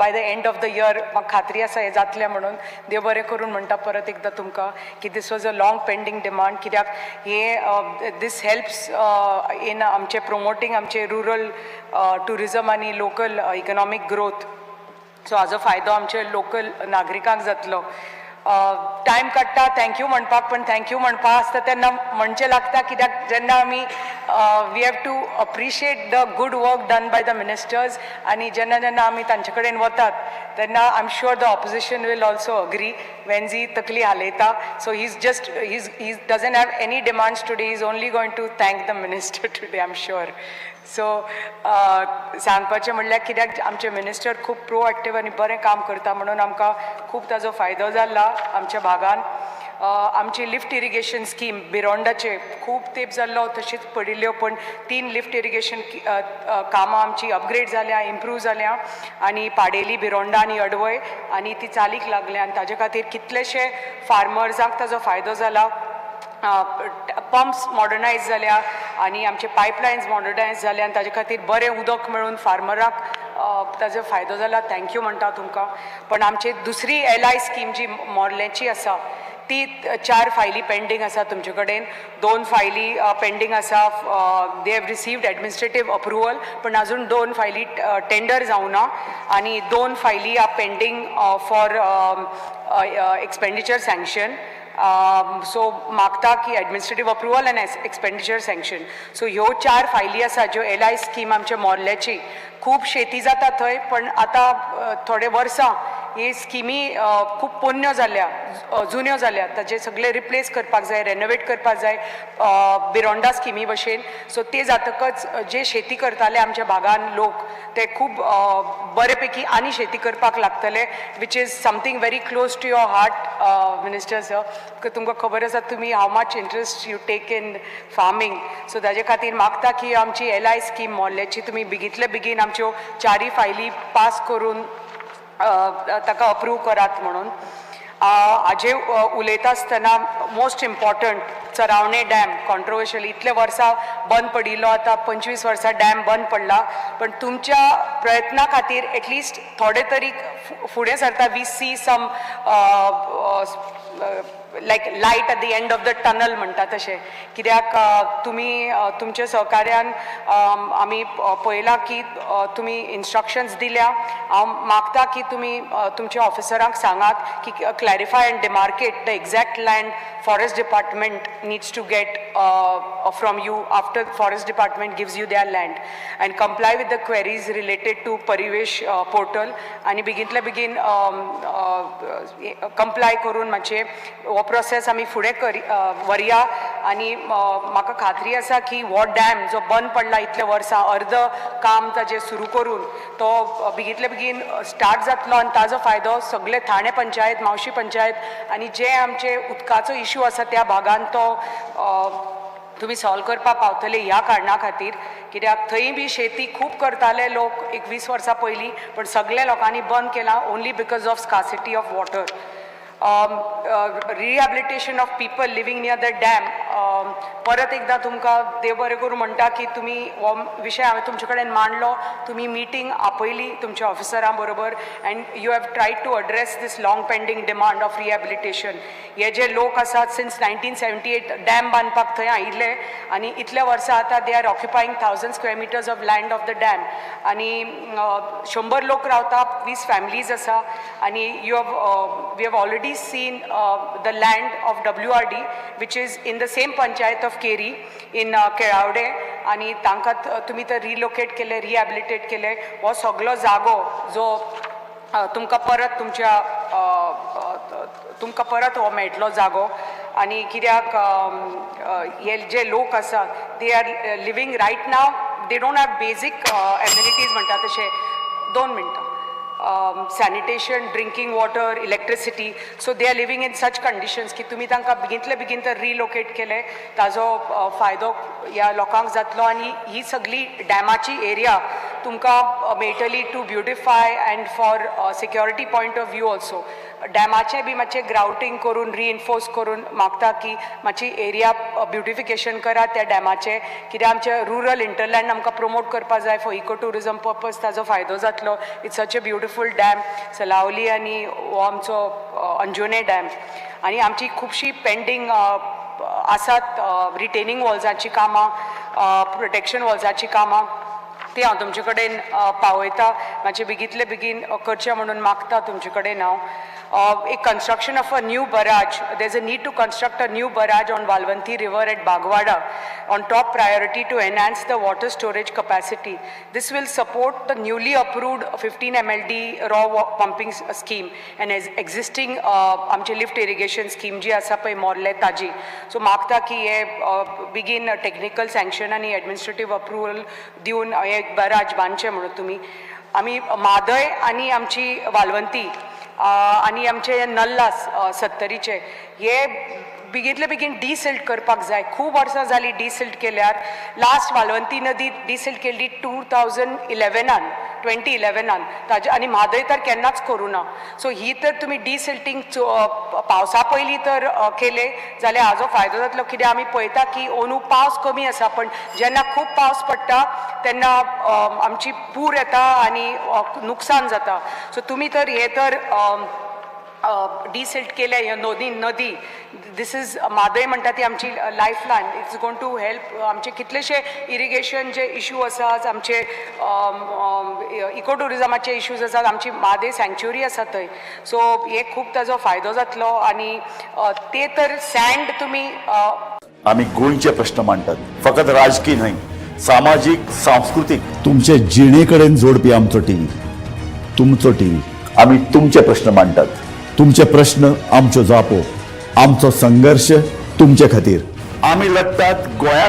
by the end of the year म्हाका खात्री आसा हें जातलें म्हणून. देव बरें करून म्हणटा परत एकदां तुमकां की this was a long pending demand कित्याक हे दीस हेल्प्स इन आमचें प्रोमोटींग आमचें रुरल ट्युरिजम आनी लोकल इकनॉमीक ग्रोथ. सो हाजो फायदो आमचे लोकल नागरिकांक जातलो. टायम काडटा thank you म्हणपाक, पण thank you म्हणपा आसता तेन्ना म्हणचें लागता कित्याक जेन्ना आमी we have to appreciate the good work done by the ministers आनी जेन्ना जेन्ना आमी तांचे कडेन वतात तेन्ना I am sure the opposition will also agree. Venzy तकली हालयता. So he is just he doesn't have any demands today, is only going to thank the minister today I am sure. So सांगपाचें म्हणल्यार कित्याक आमचे minister खूब प्रोएक्टीव आनी बरें काम करता म्हणून आमकां खूब ताजो फायदो जाला आमच्या भागान. आमची लिफ्ट इरिगेशन स्कीम बिरोंडाचे खूब तेंप जाल्लो तशीच पडिल्ल्यो, पण 3 लिफ्ट इरिगेशन कामां आमची अपग्रेड जाल्या, इम्प्रूव जाल्या आनी पाडेली, बिरोंडा आनी अडवय आनी ती चालीक लागल्या आनी ताजे खातीर कितलेशे फार्मर्सांक ताजो फायदो जाला. पंप्स मॉडर्नायज जाल्या आनी आमचे पायपलायन्स मॉडर्नायज जाल्या आनी ताजे खातीर बरें उदक मेळून फार्मराक ताजो फायदो जाला. Thank you म्हणटा तुमकां. पण आमची दुसरी LI scheme जी मोर्लेची आसा ती 4 फायली पेंडींग आसा तुमचे कडेन, 2 फायली पेंडींग आसा. They have received administrative approval पण अजून 2 फायली टेंडर जावना आनी 2 फायली are pending for expenditure sanction. So मागता की administrative approval and expenditure sanction. So ह्यो 4 फायली आसा ज्यो LI scheme आमच्या मोर्ल्याची. खूब शेती जाता थंय, पण आतां थोडे वर्सां ही स्किमी खूब पोन्न्यो जाल्या, जुन्यो जाल्या, ताजे सगळे रिप्लेस करपाक जाय, रेनोवेट करपाक जाय बिरोंडा स्किमी भशेन. सो ते जातकच जे शेती करताले आमच्या भागान लोक ते खूब बरे पैकी आनी शेती करपाक लागतले, which is something very close to your heart minister sir. तुमकां खबर आसा तुमी how much interest you take in farming. So ताजे खातीर मागता की आमची LI scheme मोर्ल्याची तुमी बेगींतले बेगीन आमच्यो 4 फायली पास करून ताका अप्रूव करात म्हणून. हाजे उलयता आसतना most important Charaune dam controversial, इतले वर्सां बंद पडिल्लो, आतां 25 वर्सां डॅम बंद पडला, पण तुमच्या प्रयत्ना खातीर एटलिस्ट थोडे तरी फुडें सरता. We see some Like light at the end of the tunnel म्हणटा तशें, कित्याक तुमी तुमच्या सहकार्यान आमी पळयलां की तुमी इन्स्ट्रक्शन्स दिल्या. हांव मागता की तुमी तुमच्या ऑफिसरांक सांगात की clarify and demarcate the exact land forest department needs to get from you after forest department gives you their land, and comply with the queries related to Parivesh portal आनी बेगींतले बेगीन कंप्लाय करून मातशें हो प्रोसेस आमी फुडें व्हरया. आनी म्हाका खात्री आसा की हो डॅम जो बंद पडला इतले वर्सां, अर्द काम ताजें सुरू करून तो बेगींतले बेगीन स्टार्ट जातलो आनी ताजो फायदो सगळे ठाणे पंचायत, म्हावशी पंचायत आनी जे आमचे उदकाचो इशू आसा त्या भागान तो तुमी सॉल्व करपाक पावतले. ह्या कारणा खातीर, कित्याक थंय बी शेती खूब करताले लोक 21 वर्सां पयलीं, पण सगळे लोकांनी बंद केलां only because of scarcity of water. Rehabilitation of people living near the dam, परत एकदां तुमकां देव बरें करूं म्हणटा की तुमी हो विशय हांवें तुमचे कडेन मांडलो, तुमी मिटींग आपयली तुमच्या ऑफिसरां बरोबर and you have tried to address this long pending demand of rehabilitation. हे जे लोक आसात सिन्स 1978 डॅम बांदपाक थंय आयिल्ले आनी इतल्या वर्सां आतां they are occupying 1000 square meters of land of the dam आनी 100 लोक रावता, 20 फॅमिलीज आसा आनी you have we have already seen the land of WRD which is in the same panchayat of Keri in Kelavde आनी तांकां तुमी तर relocate केले, रिहॅबिलिटेट केले. हो सगलो जागो जो तुमकां परत तुमच्या तुमकां परत हो मेळटलो जागो. आनी कित्याक हे जे लोक आसा they are living right now, they don't have basic amenities म्हणटा तशें. 2 मिनटां. Sanitation, drinking water, electricity, so they are living in such conditions की तुमी तांकां बेगींतले बेगीन तर रिलोकेट केले ताजो फायदो ह्या लोकांक जातलो आनी ही सगळी डॅमाची एरिया तुमकां मेळटली to beautify and for security point of view also. डॅमाचें बी मातशें ग्रावटींग करून रिइन्फोर्स करून मागता की मातशी एरिया ब्युटिफिकेशन करा त्या डॅमाचें, कित्याक आमचें रुरल इंटरलँड आमकां प्रमोट करपा जाय फॉर इको ट्युरिजम पर्पज, ताजो फायदो जातलो. It's such a beautiful dam Salaulim आनी हो आमचो अंजुने डॅम. आनी आमची खुबशी पेंडींग आसात रिटेनींग वॉल्साची कामां, प्रोटेक्शन वॉल्साची कामां, ती हांव तुमचे कडेन पावयता. मातशें बेगींतले बेगीन करचें म्हणून मागता तुमचे कडेन हांव. एक construction of a new barrage, there is a need to construct a new barrage on Valvanti river at Bagwada on top priority to enhance the water storage capacity. This will support the newly approved 15 MLD raw pumping scheme and existing आमची lift irrigation scheme जी आसा पळय Morley ताजी. So मागता की हे बेगीन technical sanction आनी एडमिनिस्ट्रेटीव अप्रुवल दिवन हे बराज बांदचें म्हणून तुमी. आमी म्हादय आनी आमची वालवंती आनी आमचे नल्ला सत्तरीचे हे बेगींतले बेगीन डिसिल्ट करपाक जाय. खूब वर्सां जालीं डिसिल्ट केल्यार. लास्ट वालवंती नदी डिसिल्ट केल्ली 2011 ताजे आनी म्हादय तर केन्नाच करूं ना. सो ही तर तुमी डिसिल्टींग पावसा पयलीं तर केले जाल्यार हाजो फायदो जातलो. कित्याक आमी पळयता की अंदू पावस कमी आसा, पण जेन्ना खूब पावस पडटा तेन्ना आमची पूर येता आनी नुकसान जाता. सो तुमी तर हे तर डिसिल्ट केले ह्यो नदी नदी, this is Mhadei म्हणटा ती आमची life line, it's going to help आमचे कितलेशे इरिगेशन जे इशू आसात, आमचे इको ट्युरिजमाचे इश्यूज आसात, आमची म्हादय सँक्च्युरी आसा थंय. सो हे खूब ताजो फायदो जातलो. आनी ते तर सँड तुमी
आमी गोंयचे प्रश्न मांडटात, फकत राजकीय न्हय, सामाजीक, सांस्कृतीक, तुमचे जिणे कडेन जोडपी आमचो टीव्ही, तुमचो टीव्ही. आमी तुमचे प्रश्न मांडटात, तुमचे प्रश्न आमच्यो जापो, आमचो संघर्ष तुमचे खातीर. आमी लढटात गोंया